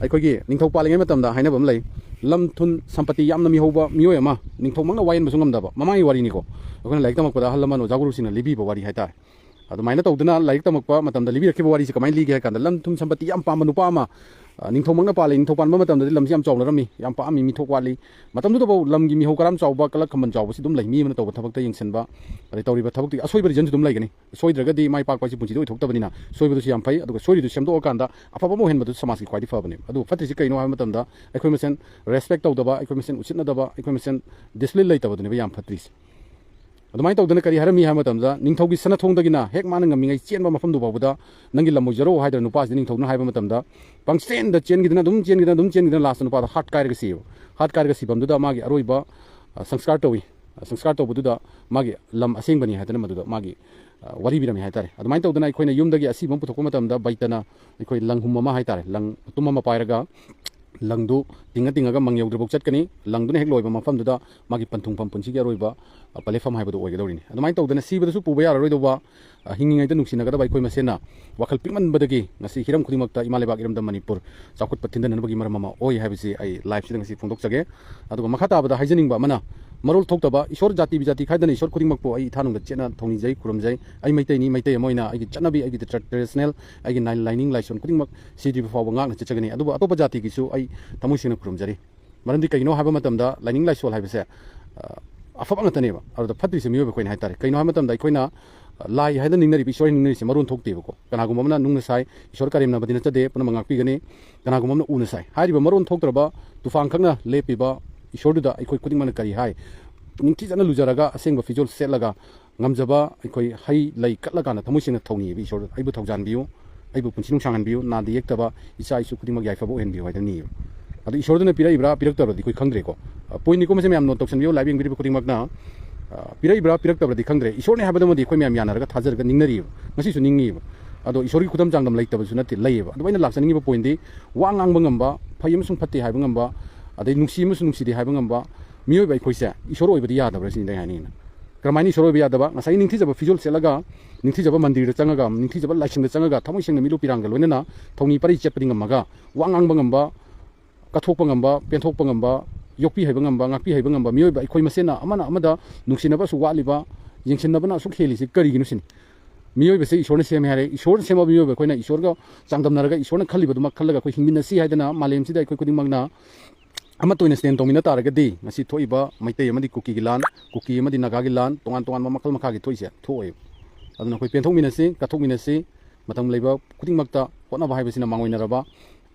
ꯑꯩꯈꯣꯏꯒꯤ ꯅꯤꯡꯊꯧ ꯄꯥꯜꯂꯤꯉꯩ ꯃꯇꯝꯗ ꯍꯥꯏꯅꯕ ꯑꯃ ꯂꯩ, ꯂꯝ ꯊꯨꯟ ꯁꯝꯄꯇꯤ ꯌꯥꯝꯅ ꯃꯤꯍꯧꯕ ꯃꯤꯑꯣꯏ ꯑꯃ ꯅꯤꯡꯊꯧꯃꯛꯅ ꯋꯥꯌꯦꯟꯕꯁꯨ ꯉꯝꯗꯕ, ꯃꯃꯥꯡꯒꯤ ꯋꯥꯔꯤꯅꯤꯀꯣ, ꯑꯩꯈꯣꯏꯅ ꯂꯥꯏꯔꯤꯛ ꯇꯝꯃꯛꯄꯗ ꯑꯍꯜ ꯂꯃꯟ ꯑꯣꯖꯥ ꯒꯨꯔꯨꯁꯤꯡꯅ ꯂꯤꯕꯤꯕ ꯋꯥꯔꯤ ꯍꯥꯏꯇꯥꯔꯦ꯫ ꯑꯗꯨꯃꯥꯏꯅ ꯇꯧꯗꯅ ꯂꯥꯏꯔꯤꯛ ꯇꯝꯃꯛꯄ ꯃꯇꯝꯗ ꯂꯤꯕꯤꯔꯛꯈꯤꯕ ꯋꯥꯔꯤꯁꯤ ꯀꯃꯥꯏꯅ ꯂꯤꯒꯦ ꯍꯥꯏ ꯀꯥꯟꯗ, ꯂꯝ ꯊꯨꯝ ꯁꯝꯄꯇꯤ ꯌꯥꯝ ꯄꯥꯝꯕ ꯅꯨꯄꯥ ꯑꯃ, ꯑ, ꯅꯤꯡꯊꯧꯃꯛꯅ ꯄꯥꯜꯂꯤ, ꯅꯤꯡꯊꯧ ꯄꯥꯟꯕ ꯃꯇꯝꯗꯗꯤ ꯂꯝꯁꯤ ꯌꯥꯝ ꯆꯥꯎꯅꯔꯝꯃꯤ, ꯌꯥꯝ ꯄꯥꯛꯑꯝꯃꯤ, ꯃꯤꯊꯣꯛ ꯋꯥꯠꯂꯤ꯫ ꯃꯇꯝꯗꯨꯗꯐꯥꯎ ꯂꯝꯒꯤ ꯃꯤꯍꯧ ꯀꯔꯝ ꯆꯥꯎꯕ, ꯀꯂꯛ ꯈꯝꯕꯟ ꯆꯥꯎꯕꯁꯤ ꯑꯗꯨꯝ ꯂꯩ, ꯃꯤ ꯑꯃꯅ ꯇꯧꯕ ꯊꯕꯛꯇ ꯌꯦꯡꯁꯤꯟꯕ, ꯑꯗꯩ ꯇꯧꯔꯤꯕ ꯊꯕꯛꯇꯨꯒꯤ ꯑꯁꯣꯏꯕ ꯔꯤꯖꯟꯁꯨ ꯑꯗꯨꯝ ꯂꯩꯒꯅꯤ꯫ ꯁꯣꯏꯗ꯭ꯔꯒꯗꯤ ꯃꯥꯏ ꯄꯥꯛꯄ ꯍꯥꯏꯁꯤ ꯄꯨꯟꯁꯤꯗ ꯑꯣꯏꯊꯣꯛꯇꯕꯅꯤꯅ, ꯁꯣꯏꯕꯗꯨꯁꯨ ꯌꯥꯝ ꯐꯩ, ꯑꯗꯨꯒ ꯁꯣꯏꯔꯤꯗꯨ ꯁꯦꯝꯗꯣꯛꯑꯀꯥꯟꯗ ꯑꯐꯕ ꯑꯃ ꯑꯣꯏꯍꯟꯕꯗꯨ ꯁꯃꯥꯖꯀꯤ ꯈ꯭ꯋꯥꯏꯗꯒꯤ ꯐꯕꯅꯦꯕ꯫ ꯑꯗꯨ ꯐꯠꯇ꯭ꯔꯤꯁꯤ ꯀꯩꯅꯣ ꯍꯥꯏꯕ ꯃꯇꯝꯗ, ꯑꯩꯈꯣꯏ ꯃꯁꯦꯟ ꯔꯦꯁꯄꯦꯛ ꯇꯧꯗꯕ, ꯑꯩꯈꯣꯏ ꯃꯁꯦꯟ ꯎꯁꯤꯠꯅꯗꯕ, ꯑꯩꯈꯣꯏ ꯃꯁꯦꯟ ꯗꯤꯁꯤꯄ꯭ꯂꯤꯟ ꯂꯩꯇꯕꯗꯨꯅꯦꯕ ꯌꯥꯝ ꯐꯠꯇ꯭ꯔꯤꯁꯦ꯫ ꯑꯗꯨꯃꯥꯏꯅ ꯇꯧꯗꯅ ꯀꯔꯤ ꯍꯥꯏꯔꯝꯃꯤ ꯍꯥꯏꯕ ꯃꯇꯝꯗ, ꯅꯤꯡꯊꯧꯒꯤ ꯁꯅꯥꯊꯣꯡꯗꯒꯤꯅ ꯍꯦꯛ ꯃꯥꯅ ꯉꯝꯃꯤꯉꯩ ꯆꯦꯟꯕ ꯃꯐꯝꯗꯨ ꯐꯥꯎꯕꯗ ꯅꯪꯒꯤ ꯂꯝ ꯑꯣꯏꯖꯔꯣ ꯍꯥꯏꯗꯅ ꯅꯨꯄꯥꯁꯤꯗ ꯅꯤꯡꯊꯧꯅ ꯍꯥꯏꯕ ꯃꯇꯝꯗ, ꯄꯪꯆꯦꯟꯗ ꯆꯦꯟꯈꯤꯗꯅ, ꯑꯗꯨꯝ ꯆꯦꯟꯈꯤꯗꯅ, ꯑꯗꯨꯝ ꯆꯦꯟꯈꯤꯗꯅ, ꯂꯥꯁꯇ ꯅꯨꯄꯥꯗꯣ ꯍꯥꯔꯠ ꯀꯥꯏꯔꯒ ꯁꯤꯌꯦꯕ꯫ ꯍꯥꯔꯠ ꯀꯥꯏꯔꯒ ꯁꯤꯐꯝꯗꯨꯗ ꯃꯥꯒꯤ ꯑꯔꯣꯏꯕ, ꯑ, ꯁꯪꯁꯀꯥꯔ ꯇꯧꯏ꯫ ꯑ, ꯁꯪꯁꯀꯥꯔ ꯇꯧꯕꯗꯨꯗ ꯃꯥꯒꯤ ꯂꯝ ꯑꯁꯦꯡꯕꯅꯤ ꯍꯥꯏꯗꯅ ꯃꯗꯨꯗ ꯃꯥꯒꯤ, ꯑ, ꯋꯥꯔꯤ ꯄꯤꯔꯝꯃꯤ ꯍꯥꯏꯇꯥꯔꯦ꯫ ꯑꯗꯨꯃꯥꯏꯅ ꯇꯧꯗꯅ ꯑꯩꯈꯣꯏꯅ ꯌꯨꯝꯗꯒꯤ ꯑꯁꯤꯕ ꯑꯃ ꯄꯨꯊꯣꯛꯄ ꯃꯇꯝꯗ ꯕꯩꯇꯅ ꯑꯩꯈꯣꯏ ꯂꯪ ꯍꯨꯝ ꯑꯃ ꯍꯥꯏꯇꯥꯔꯦ, ꯂꯪ ꯃꯇꯨꯝ ꯑꯃ ꯄꯥꯏꯔꯒ ꯂꯪꯗꯨ ꯇꯤꯡꯉ ꯇꯤꯡꯉꯒ ꯃꯪ ꯌꯧꯗ꯭ꯔꯤꯐꯥꯎ ꯆꯠꯀꯅꯤ꯫ ꯂꯪꯗꯨꯅ ꯍꯦꯛ ꯂꯣꯏꯕ ꯃꯐꯝꯗꯨꯗ ꯃꯥꯒꯤ ꯄꯟꯊꯨꯡꯐꯝ, ꯄꯨꯟꯁꯤꯒꯤ ꯑꯔꯣꯏꯕ, ꯑ, ꯄꯂꯦꯐꯝ ꯍꯥꯏꯕꯗꯨ ꯑꯣꯏꯒꯗꯧꯔꯤꯅꯤ꯫ ꯑꯗꯨꯃꯥꯏꯅ ꯇꯧꯗꯅ ꯁꯤꯕꯗꯁꯨ ꯄꯨꯕ ꯌꯥꯔꯔꯣꯏꯗꯧꯕ, ꯑ, ꯍꯤꯡꯉꯤꯉꯩꯗ ꯅꯨꯡꯁꯤꯅꯒꯗꯕ ꯑꯩꯈꯣꯏ ꯃꯁꯦꯟꯅ ꯋꯥꯈꯜ ꯄꯤꯛꯃꯟꯕꯗꯒꯤ ꯉꯁꯤ ꯍꯤꯔꯝ ꯈꯨꯗꯤꯡꯃꯛꯇ ꯏꯃꯥ ꯂꯩꯕꯥꯛ ꯏꯔꯝꯗꯝ ꯃꯅꯤꯄꯨꯔ ꯆꯥꯎꯈꯠꯄ ꯊꯤꯟꯊꯅꯅꯕꯒꯤ ꯃꯔꯝ ꯑꯃ ꯑꯣꯏ ꯍꯥꯏꯕꯁꯤ ꯑꯩ ꯂꯥꯏꯐꯁꯤꯗ ꯉꯁꯤ ꯐꯣꯡꯗꯣꯛꯆꯒꯦ꯫ ꯑꯗꯨꯒ ꯃꯈꯥ ꯇꯥꯕꯗ ꯍꯥꯏꯖꯅꯤꯡꯕ ꯑꯃꯅ, ꯃꯔꯣꯜ ꯊꯣꯛꯇꯕ, ꯏꯁꯣꯔ ꯖꯥꯇꯤ ꯕꯤꯖꯥꯇꯤ ꯈꯥꯏꯗꯅ ꯏꯁꯣꯔ ꯈꯨꯗꯤꯡꯃꯛꯄꯨ ꯑꯩ ꯏꯊꯥꯅꯨꯡꯗ ꯆꯦꯠꯅ ꯊꯧꯅꯤꯖꯩ, ꯈꯨꯔꯨꯝꯖꯩ꯫ ꯑꯩ ꯃꯩꯇꯩꯅꯤ, ꯃꯩꯇꯩ ꯑꯃ ꯑꯣꯏꯅ ꯑꯩꯒꯤ ꯆꯠꯅꯕꯤ, ꯑꯩꯒꯤ ꯇ꯭ꯔꯦꯗꯤꯁꯅꯦꯜ, ꯑꯩꯒꯤ ꯅꯥꯏ-, ꯂꯥꯏꯅꯤꯡ ꯂꯥꯏꯁꯣꯟ ꯈꯨꯗꯤꯡꯃꯛ ꯁꯤꯗ꯭ꯔꯤꯕ ꯐꯥꯎꯕ ꯉꯥꯛꯅ ꯆꯠꯆꯒꯅꯤ꯫ ꯑꯗꯨꯕꯨ ꯑꯇꯣꯞꯄ ꯖꯥꯇꯤꯒꯤꯁꯨ ꯑꯩ ꯊꯃꯣꯏ ꯁꯦꯡꯅ ꯈꯨꯔꯨꯝꯖꯔꯤ꯫ ꯃꯔꯝꯗꯤ ꯀꯩꯒꯤꯅꯣ ꯍꯥꯏꯕ ꯃꯇꯝꯗ, ꯂꯥꯏꯅꯤꯡ ꯂꯥꯏꯁꯣꯜ ꯍꯥꯏꯕꯁꯦ, ꯑ, ꯑꯐꯕ ꯉꯥꯛꯇꯅꯦꯕ꯫ ꯑꯗꯨꯗ ꯐꯠꯇ꯭ꯔꯤꯁꯦ ꯃꯤꯑꯣꯏꯕ ꯑꯩꯈꯣꯏꯅ ꯍꯥꯏꯇꯥꯔꯦ꯫ ꯀꯩꯅꯣ ꯍꯥꯏꯕ ꯃꯇꯝꯗ, ꯑꯩꯈꯣꯏꯅ, ꯑ, ꯂꯥꯏ ꯍꯥꯏꯅ ꯅꯤꯡꯅꯔꯤꯕ, ꯏꯁꯣꯔ ꯍꯥꯏꯅ ꯅꯤꯡꯅꯔꯤꯁꯦ ꯃꯔꯣꯟ ꯊꯣꯛꯇꯦꯕꯀꯣ꯫ ꯀꯅꯥꯒꯨꯝꯕ ꯑꯃꯅ ꯅꯨꯡꯅ ꯁꯥꯏ, ꯏꯁꯣꯔ ꯀꯔꯦꯝꯅꯕꯗꯤ ꯅꯠꯆꯗꯦ, ꯄꯨꯝꯅꯃꯛ ꯉꯥꯛꯄꯤꯒꯅꯤ꯫ ꯀꯅꯥꯒꯨꯝꯕ ꯑꯃꯅ ꯎꯅ ꯁꯥꯏ꯫ ꯍꯥꯏꯔꯤꯕ ꯃꯔꯣꯟ ꯊꯣꯛꯇ꯭ꯔꯕ ꯇꯨꯐꯥꯟ ꯈꯛꯅ ꯂꯦꯞꯄꯤꯕ ꯏꯁꯣꯔꯗꯨꯗ ꯑꯩꯈꯣꯏ ꯈꯨꯗꯤꯡꯃꯛꯅ ꯀꯔꯤ ꯍꯥꯏ? ꯅꯤꯡꯊꯤꯖꯅ ꯂꯨꯖꯔꯒ, ꯑꯁꯦꯡꯕ ꯐꯤꯖꯣꯜ ꯁꯦꯠꯂꯒ, ꯉꯝꯖꯕ ꯑꯩꯈꯣꯏ ꯍꯩ ꯂꯩ ꯀꯠꯂꯀꯥꯟꯗ ꯊꯃꯣꯏ ꯁꯦꯡꯅ ꯊꯧꯅꯤꯕ ꯏꯁꯣꯔ, ꯑꯩꯕꯨ ꯊꯧꯖꯥꯟꯕꯤꯌꯨ, ꯑꯩꯕꯨ ꯄꯨꯟꯁꯤ ꯅꯨꯡꯁꯥꯡꯍꯟꯕꯤꯌꯨ, ꯅꯥꯗ ꯌꯦꯛꯇꯕ ꯏꯆꯥ ꯏꯁꯨ ꯈꯨꯗꯤꯡꯃꯛ ꯌꯥꯏꯐꯕ ꯑꯣꯏꯍꯟꯕꯤꯌꯨ ꯍꯥꯏꯗꯅ ꯅꯤꯌꯦꯕ꯫ ꯑꯗꯨ ꯏꯁꯣꯔꯗꯨꯅ ꯄꯤꯔꯛꯏꯕ꯭ꯔꯥ ꯄꯤꯔꯛꯇꯕ꯭ꯔꯗꯤ ꯑꯩꯈꯣꯏ ꯈꯪꯗ꯭ꯔꯦꯀꯣ꯫ ꯑ, ꯄꯣꯏꯟꯅꯤꯀꯣ, ꯃꯁꯤ ꯃꯌꯥꯝ ꯅꯣꯠ ꯇꯧꯁꯟꯕꯤꯌꯨ, ꯂꯥꯏꯚ ꯌꯦꯡꯕꯤꯔꯤꯕ ꯈꯨꯗꯤꯡꯃꯛꯅ, ꯑ, ꯄꯤꯔꯛꯏꯕ꯭ꯔꯥ ꯄꯤꯔꯛꯇꯕ꯭ꯔꯗꯤ ꯈꯪꯗ꯭ꯔꯦ, ꯏꯁꯣꯔꯅꯤ ꯍꯥꯏꯕꯗꯨꯃꯗꯤ ꯑꯩꯈꯣꯏ ꯃꯌꯥꯝ ꯌꯥꯅꯔꯒ ꯊꯥꯖꯔꯒ ꯅꯤꯡꯅꯔꯤꯑꯕ, ꯉꯁꯤꯁꯨ ꯅꯤꯡꯉꯤꯑꯕ꯫ ꯑꯗꯣ ꯏꯁꯣꯔꯒꯤ ꯈꯨꯗꯝ ꯆꯥꯡꯗꯝ ꯂꯩꯇꯕꯁꯨ ꯅꯠꯇꯦ, ꯂꯩꯌꯦꯕ꯫ ꯑꯗꯨꯕꯨ ꯑꯩꯅ ꯂꯥꯛꯆꯅꯤꯡꯉꯤꯕ ꯄꯣꯏꯟꯗꯤ, ꯋꯥ ꯉꯥꯡꯕ ꯉꯝꯕ, ꯐꯩ ꯑꯃꯁꯨꯡ ꯐꯠꯇꯦ ꯍꯥꯏꯕ ꯉꯝꯕ, ꯑꯗꯩ ꯅꯨꯡꯁꯤ ꯑꯃꯁꯨꯡ ꯅꯨꯡꯁꯤꯗꯦ ꯍꯥꯏꯕ ꯉꯝꯕ ꯃꯤꯑꯣꯏꯕ ꯑꯩꯈꯣꯏꯁꯦ ꯏꯁꯣꯔ ꯑꯣꯏꯕꯗꯤ ꯌꯥꯗꯕ꯭ꯔꯥ ꯁꯤꯅꯤ ꯑꯩ ꯍꯥꯏꯅꯤꯡꯉꯤꯅ꯫ ꯀꯔꯝꯍꯥꯏꯅ ꯏꯁꯣꯔ ꯑꯣꯏꯕ ꯌꯥꯗꯕ? ꯉꯁꯥꯏꯒꯤ ꯅꯤꯡꯊꯤꯖꯕ ꯐꯤꯖꯣꯜ ꯁꯦꯠꯂꯒ, ꯅꯤꯡꯊꯤꯖꯕ ꯃꯟꯗꯤꯔꯗ ꯆꯪꯉꯒ, ꯅꯤꯡꯊꯤꯖꯕ ꯂꯥꯏꯁꯪꯗ ꯆꯪꯉꯒ, ꯊꯃꯣꯏ ꯁꯦꯡꯅ ꯃꯤꯂꯨ ꯄꯤꯔꯥꯡꯒ ꯂꯣꯏꯅꯅ ꯊꯧꯅꯤ ꯄꯔꯤ ꯆꯠꯄꯗꯤ ꯉꯝꯃꯒ, ꯋꯥ ꯉꯥꯡꯕ ꯉꯝꯕ, ꯀꯠꯊꯣꯛꯄ ꯉꯝꯕ, ꯄꯦꯟꯊꯣꯛꯄ ꯉꯝꯕ, ꯌꯣꯛꯄꯤ ꯍꯩꯕ ꯉꯝꯕ, ꯉꯥꯛꯄꯤ ꯍꯩꯕ ꯉꯝꯕ ꯃꯤꯑꯣꯏꯕ ꯑꯩꯈꯣꯏ ꯃꯁꯦꯟꯅ ꯑꯃꯅ ꯑꯃꯗ ꯅꯨꯡꯁꯤꯅꯕ ꯑꯁꯨꯛ ꯋꯥꯠꯂꯤꯕ, ꯌꯦꯡꯁꯤꯟꯅꯕꯅ ꯑꯁꯨꯛ ꯍꯦꯜꯂꯤꯁꯤ ꯀꯔꯤꯒꯤꯅꯣ ꯁꯤꯅꯤ꯫ ꯃꯤꯑꯣꯏꯕꯁꯦ ꯏꯁꯣꯔꯅ ꯁꯦꯝꯃꯦ ꯍꯥꯏꯔꯦ꯫ ꯏꯁꯣꯔꯅ ꯁꯦꯝꯃꯕ ꯃꯤꯑꯣꯏꯕ ꯑꯩꯈꯣꯏꯅ ꯏꯁꯣꯔꯒ ꯆꯥꯡꯗꯝꯅꯔꯒ, ꯏꯁꯣꯔꯅ ꯈꯜꯂꯤꯕꯗꯨꯃꯛ ꯈꯜꯂꯒ ꯑꯩꯈꯣꯏ ꯍꯤꯡꯃꯤꯟꯅꯁꯤ ꯍꯥꯏꯗꯅ ꯃꯥꯂꯦꯝꯁꯤꯗ ꯑꯩꯈꯣꯏ ꯈꯨꯗꯤꯡꯃꯛꯅ ꯑꯃꯠꯇ ꯑꯣꯏꯅ stand ꯇꯧꯃꯤꯟꯅ ꯇꯥꯔꯒꯗꯤ, ꯉꯁꯤ ꯊꯣꯛꯏꯕ ꯃꯩꯇꯩ ꯑꯃꯗꯤ ꯀꯨꯀꯤꯒꯤ ꯂꯥꯟ, ꯀꯨꯀꯤ ꯑꯃꯗꯤ ꯅꯥꯒꯥꯒꯤ ꯂꯥꯟ, ꯇꯣꯉꯥꯟ ꯇꯣꯉꯥꯟꯕ ꯃꯈꯜ ꯃꯈꯥꯒꯤ ꯊꯣꯛꯏꯁꯦ ꯊꯣꯛꯑꯣꯏꯕ꯫ ꯑꯗꯨꯅ ꯑꯩꯈꯣꯏ ꯄꯦꯟꯊꯣꯛꯃꯤꯟꯅꯁꯤ, ꯀꯠꯊꯣꯛꯃꯤꯟꯅꯁꯤ꯫ ꯃꯇꯝ ꯂꯩꯕ ꯈꯨꯗꯤꯡꯃꯛꯇ ꯍꯣꯠꯅꯕ ꯍꯥꯏꯕꯁꯤꯅ ꯃꯥꯡꯑꯣꯏꯅꯔꯕ